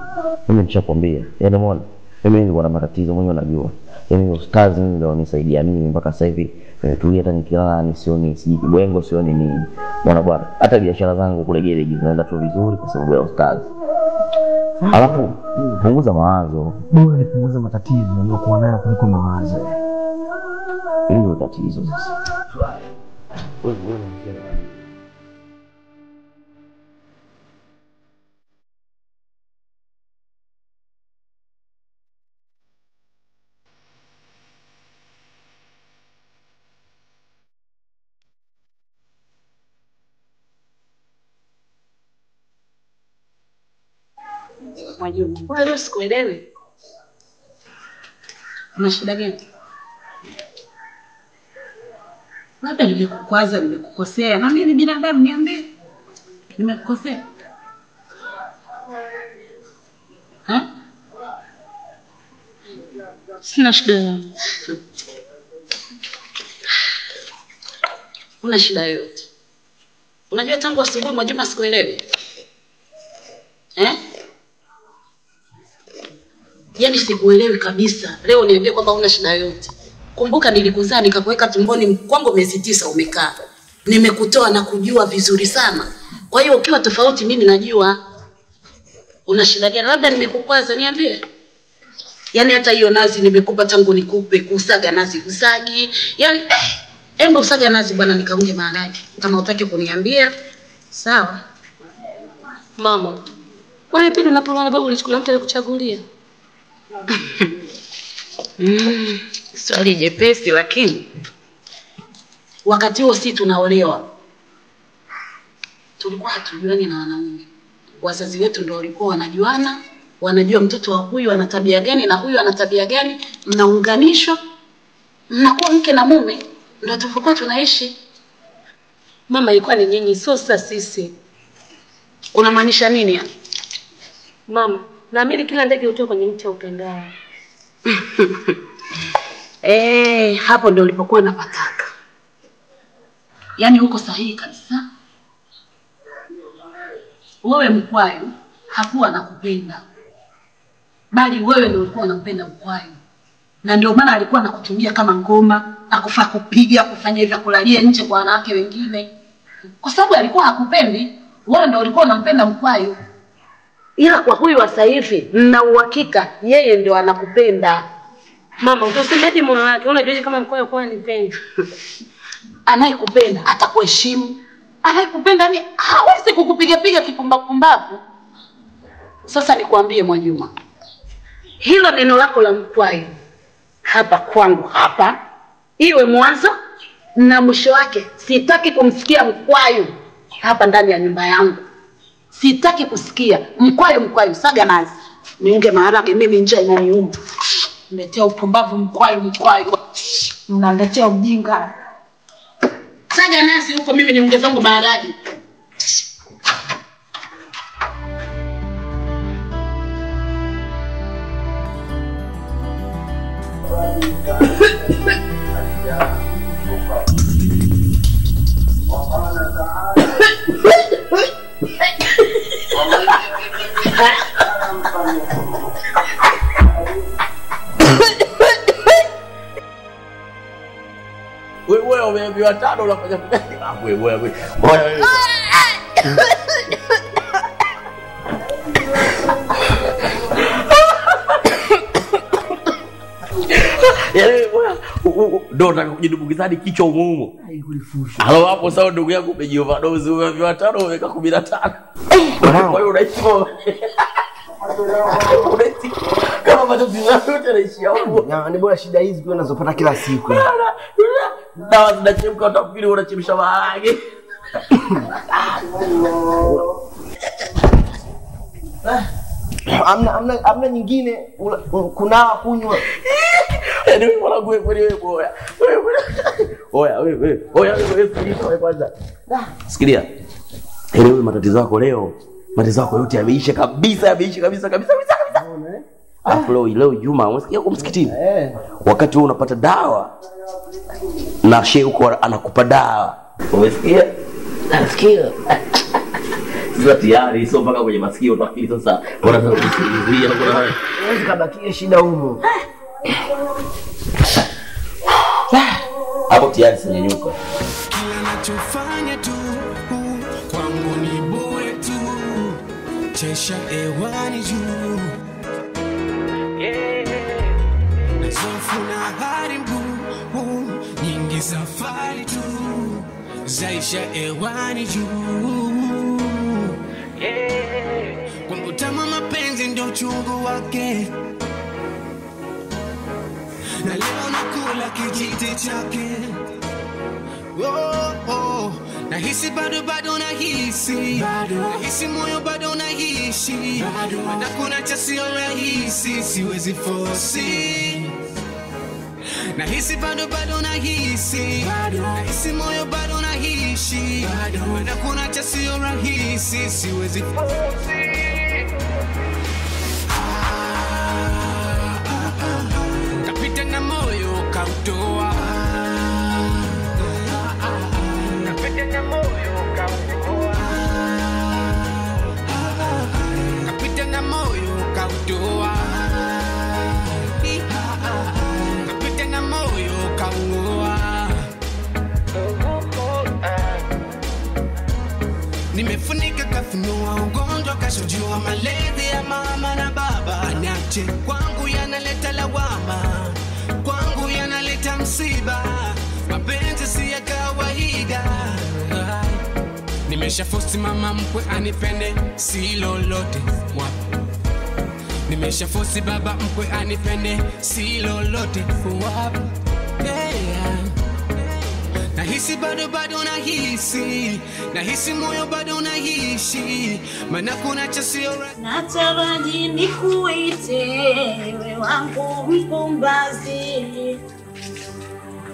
Mimi nishakwambia. Yaani umeona? Mimi nilikuwa na matatizo mwenyewe najua. Yaani ustazi mimi ndio unisaidia mimi mpaka sasa hivi nimetulia, hata nikilala ni sioni siji kibwengo sioni nini. Bwana bwana, hata biashara zangu kule gereji zinaenda tu vizuri kwa sababu ya ustazi. Alafu punguza mawazo. Bora nipunguze matatizo niliyokuwa nayo kuliko mawazo. Hilo ndio tatizo sasa. Wewe Mwajuma, wewe leo sikuelewi. Una shida gani? Labda nimekukwaza, nimekukosea. Na mimi ni binadamu, niambie. Nimekukosea? Ha? Sina shida. Una shida yoyote? Unajua tangu asubuhi Mwajuma sikuelewi. Eh? Yaani sikuelewi kabisa. Leo niambie kwamba una shida yoyote. Kumbuka nilikuzaa nikakuweka tumboni kwangu miezi 9 umekaa. Nimekutoa na kujua vizuri sana. Kwa hiyo ukiwa tofauti mimi najua. Una shida gani? Labda nimekukwaza, niambie. Yaani hata hiyo nazi nimekupa tangu nikupe kusaga nazi usagi. Yaani embo usaga nazi bwana nikaunge maharage. Kama hutaki kuniambia, sawa. Mama, wewe pindi unapoona babu ulichukua mtu alikuchagulia? Swali jepesi lakini wakati huo si tunaolewa. Tulikuwa hatujuani na wanaume. Wazazi wetu ndio walikuwa wanajuana, wanajua mtoto wa huyu ana tabia gani na huyu ana tabia gani, mnaunganishwa, mnakuwa mke na mume, ndio tulikuwa tunaishi. Mama, ilikuwa ni nyinyi, sio sasa sisi. Unamaanisha nini? Mama, naamini kila ndege hutoka kwenye mti upendao. Hapo ndio ulipokuwa napataka. Yaani uko sahihi kabisa. Wewe Mkwayu hakuwa anakupenda. Bali wewe ndio ulikuwa unampenda Mkwayu. Na ndio maana alikuwa anakutumia kama ngoma, akufaa kupiga, kufanya hivi, kulalia nje kwa wanawake wengine. Kwa sababu alikuwa hakupendi, wewe ndio ulikuwa unampenda Mkwayu. Ila kwa huyu wa sasa hivi na uhakika yeye ndio anakupenda. Mama, utasemaje mume wake? Unajua kama Mkwayu kwa anipendi. Anayekupenda atakuheshimu. Anayekupenda ni hawezi kukupiga piga kipumbavu. Sasa nikwambie Mwajuma, hilo neno lako la Mkwayu hapa kwangu hapa iwe mwanzo na mwisho wake. Sitaki kumsikia Mkwayu hapa ndani ya nyumba yangu. Sitaki kusikia Mkwayu Mkwayu saga nazi. Niunge maharage mimi njaa inaniuma. Mletea upumbavu Mkwayu Mkwayu. Mnaletea ujinga. Saga nazi huko mimi niunge zangu maharage. Wewe umeambiwa tano unafanya wewe. Wewe. Yaani ndio unataka kujidumbukiza hadi kichwa umumo. Halo hapo sawa ndugu yangu umejioverdose umeambiwa tano umeweka 15. Kwa hiyo unaishi kama matatizo yote yanaishia huko. Na ni bora shida hizi kwa unazopata kila siku. Dawa zinachemka utafikiri unachemsha maharage. Amna nyingine kunawa kunywa. Yaani wewe mwanangu wewe wewe boya. Wewe oya wewe oya wewe sikiliza kwanza. Sikilia. Yaani wewe matatizo yako leo, matatizo yako yote yameisha kabisa, yameisha kabisa kabisa kabisa kabisa. Alafu leo Juma unasikia huko msikitini. Wakati wewe unapata dawa na shehe huko anakupa dawa. Umesikia? Nasikia. Sasa tayari sio mpaka kwenye masikio utafikiri sasa wanataka kusikilizia kuna wewe kabakia shida humo. Hapo tayari sinyanyuka. Kila nachofanya tu kwangu ni bure tu. Chesha hewani juu. Nazofu na hali mguu nyingi safari tu zaisha hewani juu. Kwangu tamu mapenzi ndio uchungu wake. Na leo nakula kijiti chake. Oh, oh. Nahisi bado bado nahisi bado. Nahisi moyo bado naishi bado. Na kuna cha sio rahisi, siwezi force. Nahisi bado bado nahisi bado. Nahisi moyo bado naishi bado. Na kuna cha sio rahisi, siwezi force. Kapita na moyo kautoa. Kapita na moyo kautoa. Kapita na moyo kautoa. Kapita na moyo kautoa. Nimefunika kafunua ugonjwa kashujua malezi ya mama na baba. Niache kwangu yanaleta lawama, kwangu yanaleta msiba. Mapenzi si ya kawaida. Nimeshafosi mama mkwe anipende si lolote. Nimeshafosi baba mkwe anipende si lolote. Yeah. Nahisi bado bado nahisi, nahisi moyo bado naishi, maana kuna cha sio. Nataraji nikuite wewe wangu mpumbazi,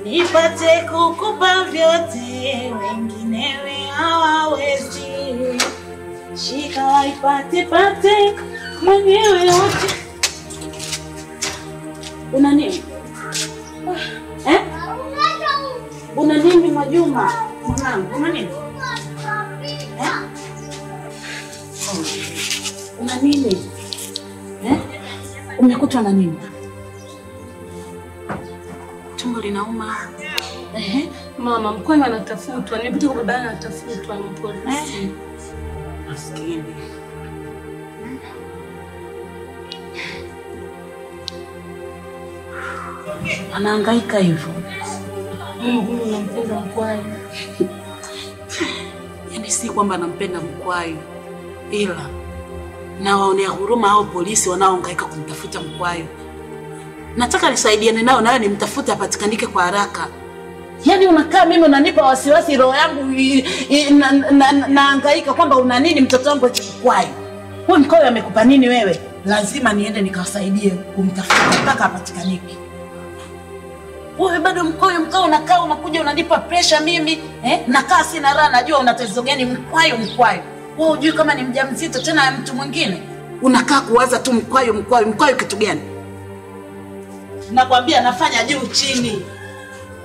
nipate kukupa vyote wenginewe hawawezi. Shika ipate pate mwenyewe wote. Una nini? Eh? Una nini Mwajuma? Mwanangu, una nini? Eh? Una nini? Eh? Umekutwa na nini? Tumbo linauma. Eh? Mama, mkwe anatafutwa. Nimepita kwa baba anatafutwa na polisi. Maskini. Anahangaika hivyo. Mungu nampenda Mkwayu. Yaani si kwamba nampenda Mkwayu, ila nawaonea huruma hao polisi wanaohangaika kumtafuta Mkwayu. Nataka nisaidiane nao nayo nimtafute apatikanike kwa haraka. Yaani unakaa mimi unanipa wasiwasi, roho yangu nahangaika kwamba una nini mtoto wangu Mkwayu. Huyu Mkwayu amekupa nini wewe? Lazima niende nikawasaidie kumtafuta mpaka apatikanike. Wewe bado Mkwayu mkao unakaa unakuja unanipa pressure mimi, eh? Nakaa sina raha, najua una tatizo gani Mkwayu Mkwayu. Wewe hujui kama ni mjamzito tena ya mtu mwingine. Unakaa kuwaza tu Mkwayu Mkwayu Mkwayu kitu gani? Nakwambia nafanya juu chini.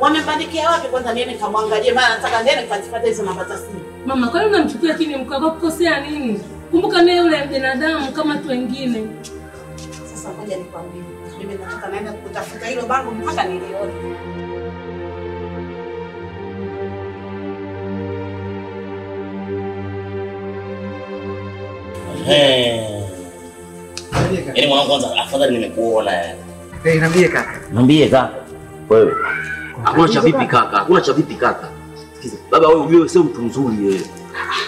Wamebadikia wapi kwanza niende nikamwangalie, maana nataka niende nikazipate hizo namba za simu. Mama, kwa nini unamchukulia chini Mkwayu? Kwa kukosea nini? Kumbuka naye yule binadamu kama tu wengine. Sasa ngoja nikwambie. Mimi nataka naenda kutafuta hilo bango mpaka nilione. Yaani mwanangu kwanza afadhali nimekuona yani. Eh, niambie kaka. Niambie kaka. Wewe. Hakuna cha vipi kaka, hakuna cha vipi kaka. Sikiza, baba wewe ujue sio mtu mzuri wewe.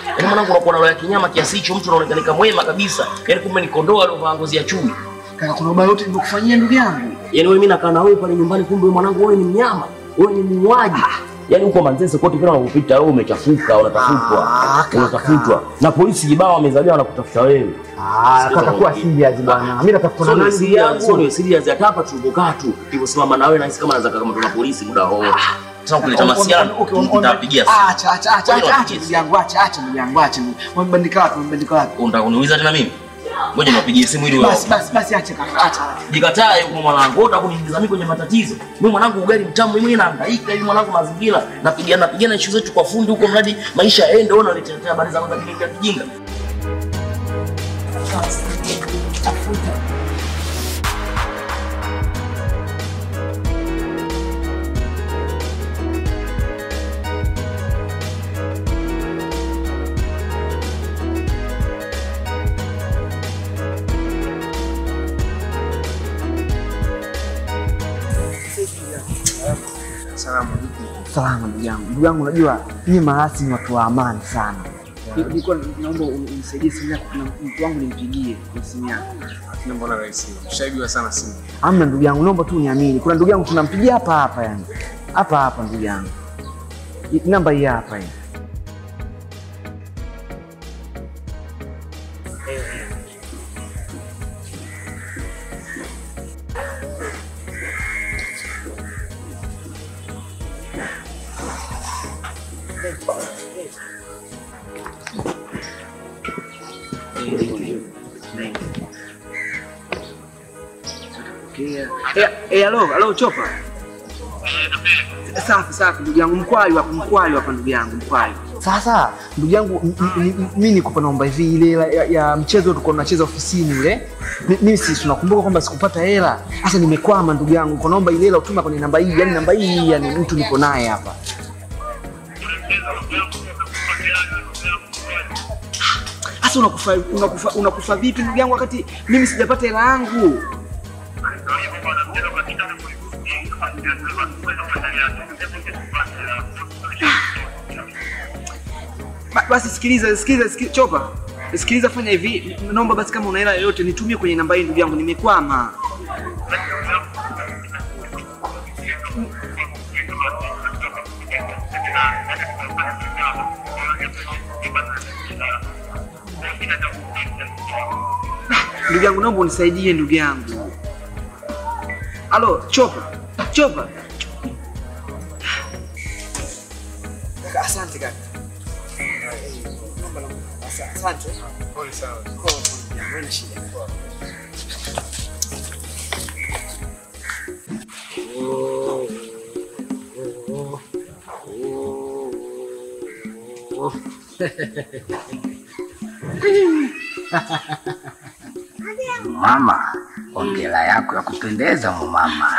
Yaani mwanangu unakuwa na roho ya kinyama kiasi hicho, mtu anaonekana mwema kabisa. Yaani kumbe ni kondoo aliyovaa ngozi ya chui. Kaka, kuna ubaya wote nimekufanyia ndugu yangu. Yaani wewe mimi nakaa na wewe pale nyumbani, kumbe wewe mwanangu wewe ni mnyama, wewe ni muuaji. Yaani huko Manzese kote kila unapopita wewe umechafuka, unatafutwa. Unatafutwa. Na polisi kibao wamezaliwa wanakutafuta wewe. Ah, kaka kuwa serious bwana. Mimi natafuta na nani yangu? Sio serious hata hapa tulipokaa tu. Niliposimama na wewe nahisi kama naweza kama tuna polisi muda wote. Sasa kuleta masiara nitapigia simu. Acha acha acha acha ndugu yangu, acha acha ndugu yangu, acha. Wamebandika wapi? Wamebandika wapi? Unataka kuniuliza tena mimi? Ngoja niwapigie simu ili wewe. Basi basi basi acha kaka, acha. Jikatae huko mwanangu, wewe utakuniingiza mimi kwenye matatizo. Mimi mwanangu ugali mtamu, mimi nahangaika hivi mwanangu mazingira, napigana napigana issue zetu kwa fundi huko mradi maisha yaende, wewe unaletea habari za kwanza kijinga kijinga. Tafuta. Salama ndugu yangu. Ndugu yangu, unajua nyinyi maasi ni watu wa amani sana. Nilikuwa naomba unisaidie simu yako, kuna mtu wangu nimpigie kwa simu yako. Lakini mbona rahisi? Ushaibiwa sana simu. Hamna ndugu yangu, naomba tu uniamini. Kuna ndugu yangu tunampigia hapa hapa yani. Hapa hapa ndugu yangu. Namba hii hapa hii. Anapokea. Halo, halo Chopa. Safi safi ndugu yangu, mkwayu hapa, mkwayu hapa ndugu yangu, mkwayu. Sasa ndugu yangu, mimi nikupa naomba hivi ile ya mchezo tulikuwa tunacheza ofisini ule. Mimi si tunakumbuka kwamba sikupata hela. Sasa nimekwama ndugu yangu, kwa naomba ile hela utuma kwenye namba hii, yani namba hii, yani mtu niko naye hapa. Sasa unakufa vipi ndugu yangu wakati mimi sijapata hela yangu? Basi sikiliza Chopa. Sikiliza, fanya hivi, naomba basi kama una hela yoyote nitumie kwenye namba hii ndugu yangu, nimekwama. Ndugu yangu naomba unisaidie ndugu yangu. Halo Chopa. Chopa. Kaka asante kaka. Asante. Pole sana. Pole. Haina shida. Mama, hongera yako ya kupendeza mama.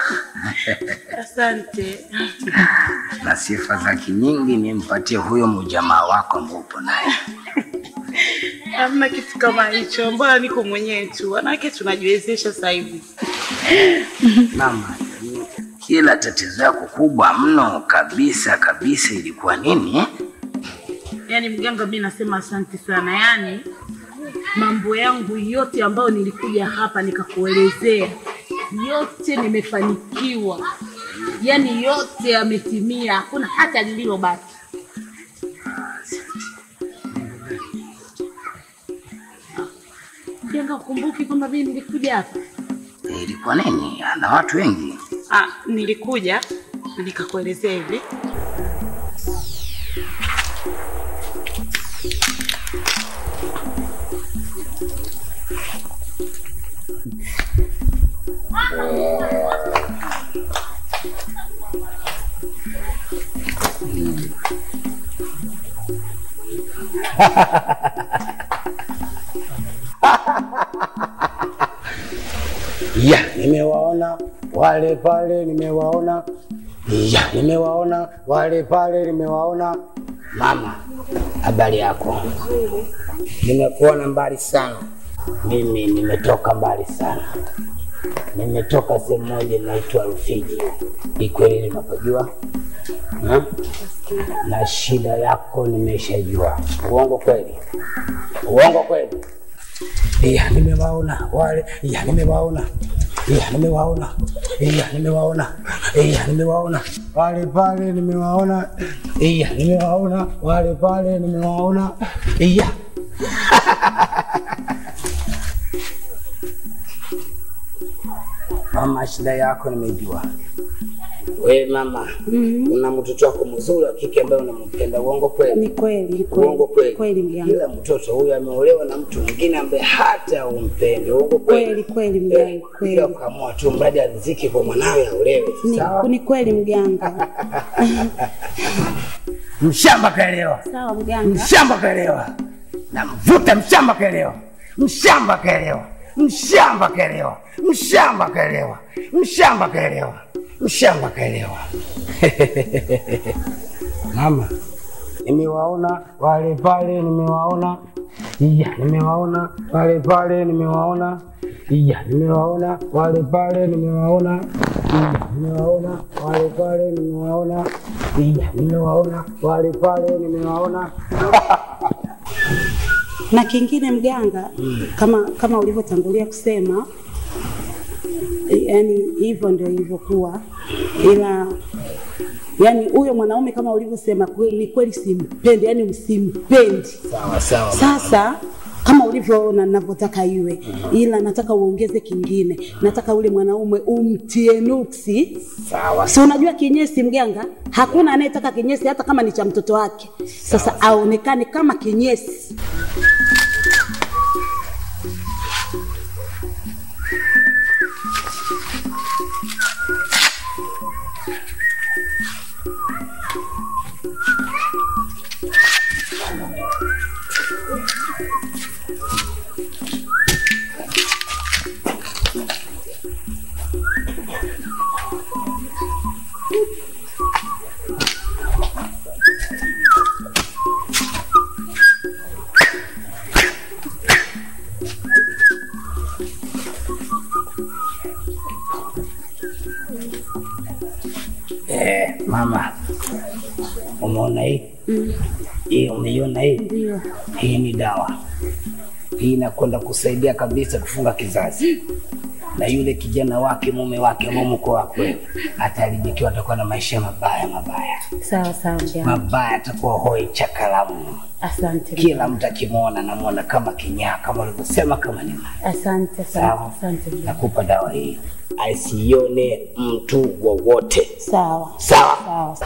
Asante. Na sifa zake nyingi nimpatie huyo mjamaa wako mbupo naye. Hamna kitu kama hicho, mbona niko mwenyewe tu. Wanawake tunajiwezesha sasa hivi. Mama, kila tatizo yako kubwa mno kabisa kabisa ilikuwa nini? Yaani mganga, mimi nasema asante sana. Yaani mambo yangu yote ambayo nilikuja hapa nikakuelezea, yote nimefanikiwa. Yaani yote yametimia, hakuna hata lililobaki. Mganga, ukumbuki kwamba mimi nilikuja hapa? Ilikuwa nini? Ana watu wengi. Nilikuja nikakuelezea hivi. Ya, nimewaona wale pale, nimewaona. Ya, nimewaona wale pale, nimewaona. Mama, habari yako? Nimekuona mbali sana. Mimi nimetoka mbali sana. Nimetoka sehemu moja inaitwa Rufiji. Ikweli nimepajua? Na shida yako nimeshajua. Uongo kweli? Uongo kweli? Ya, nimewaona wale. Ya, nimewaona. Ya, nimewaona. Ya, nimewaona. Ya, nimewaona wale pale, nimewaona. Ya, nimewaona wale pale, nimewaona. Ya. Mama, shida yako nimejua. We mama, una mtoto wako mzuri wa kike ambaye unampenda. Uongo kweli? Ni kweli, ni kweli. Uongo kweli? Kweli mganga. Ila mtoto huyu ameolewa na mtu mwingine ambaye hata umpendi. Uongo kweli? Kweli kweli mganga, kweli. Ila ukaamua tu mradi ariziki kwa mwanawe aolewe. Sawa? Ni kweli mganga. Mshamba kaelewa. Sawa mganga. Mshamba kaelewa. Namvuta mshamba kaelewa. Mshamba kaelewa. Mshamba kaelewa. Mshamba kaelewa. Mshamba kaelewa. Mshamba kaelewa. Mama, nimewaona wale pale, nimewaona. Iya, nimewaona wale pale, nimewaona. Iya, nimewaona wale pale, nimewaona. Iya, nimewaona wale pale, nimewaona. Iya, nimewaona wale pale, nimewaona. Na kingine mganga, kama ulivyotangulia kusema, yani hivyo ndio ilivyokuwa. Ila yani huyo mwanaume kama ulivyosema ni kweli simpendi, yani usimpendi. Sawa sawa. Sasa kama ulivyoona ninavyotaka iwe, ila nataka uongeze kingine. Nataka ule mwanaume umtie nuksi. Sawa. Si unajua kinyesi mganga, hakuna anayetaka kinyesi hata kama ni cha mtoto wake. Sasa aonekane kama kinyesi. Mama, umeona hii? Hii umeiona hii? Ndio. Hii ni dawa. Hii inakwenda kusaidia kabisa kufunga kizazi. Na yule kijana wake, mume wake, mke wako wewe, ataharibikiwa, atakuwa na maisha mabaya mabaya. Sawa sawa mjane. Mabaya, atakuwa hoi chakalamu. Asante. Kila mtu akimuona namuona kama kinyaa, kama ulivyosema, kama ni mali. Asante Sawa. asante. Nakupa dawa hii. Asione mtu wowote. Sawa. Sawa. Sawa.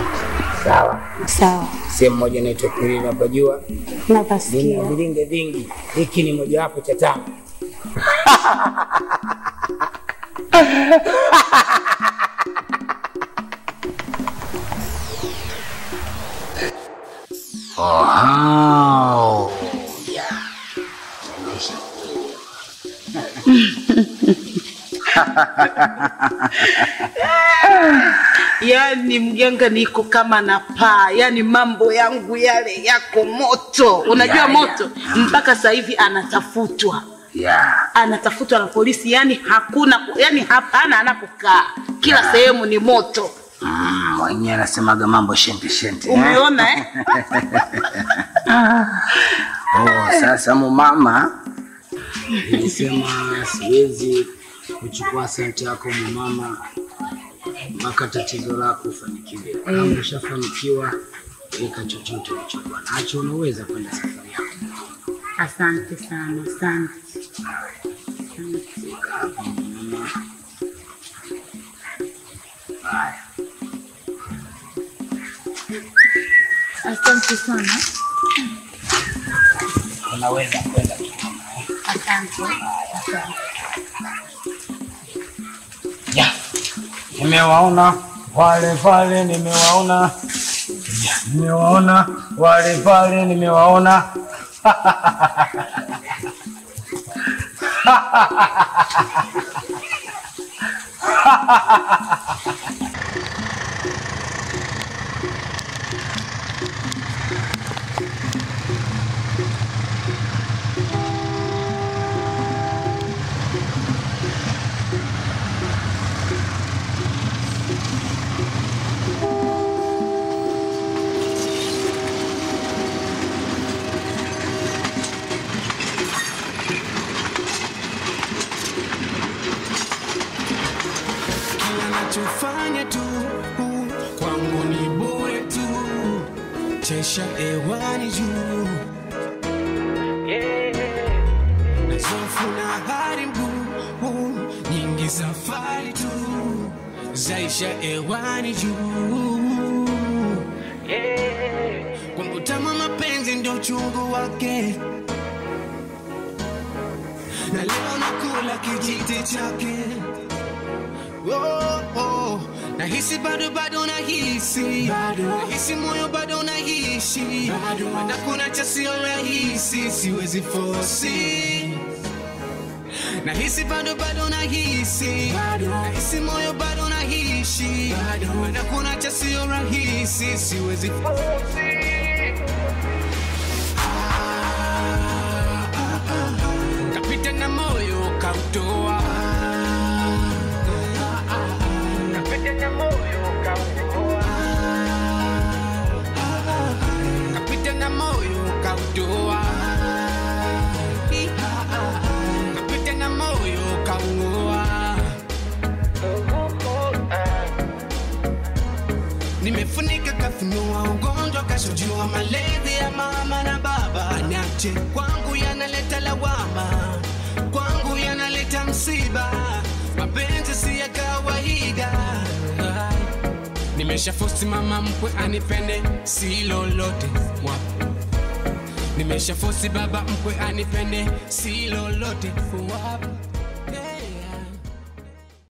Sawa. Sawa. Sehemu moja inaitwa Kulini unapajua? Napasikia. Nina vilinge vingi. Hiki ni mojawapo cha tamu. Oh, yeah. Yaani mganga niko kama na paa, yaani mambo yangu yale yako moto. Unajua Yeah, moto mpaka sasa hivi anatafutwa. Yeah. Anatafutwa na polisi, yani hakuna, yani hapana anapokaa. Kila sehemu ni moto. Mwenyewe anasemaga mambo shente shente. Umeona eh? Oh, sasa mumama nilisema siwezi kuchukua senti yako mumama mpaka tatizo lako ufanikiwe. Kama ushafanikiwa, weka chochote ulichokuwa nacho, unaweza kwenda safari yako. Asante sana, asante. Weka hapo mama. Haya. Asante sana. Unaweza kwenda. Asante. Asante. Ya. Nimewaona wale pale, nimewaona. Ya, nimewaona wale pale, nimewaona. Nachofanya tu kwangu ni bure tu, chesha hewani juu, nazofu na hari mguu nyingi, safari tu zaisha hewani juu, kwangu tamu mapenzi ndio uchungu wake, na leo nakula kijiti chake. Oh, oh, nahisi bado bado nahisi bado, nahisi moyo bado naishi bado, na kuna cha sio rahisi, siwezi force. Nahisi bado bado nahisi bado, nahisi moyo bado naishi bado, na kuna cha sio rahisi, siwezi force. Kapita na moyo kautoa, kapita na moyo kautoa, kapita na moyo kautoa, kapita na moyo kauoa. Nimefunika kafunua ugonjwa kashujua, malezi ya mama na baba anache kwangu yanaleta lawama, kwangu yanaleta msiba, mapenzi si ya kawaida. Nimeshafosi mama mkwe anipende si lolote, nimeshafosi baba mkwe anipende si lolote.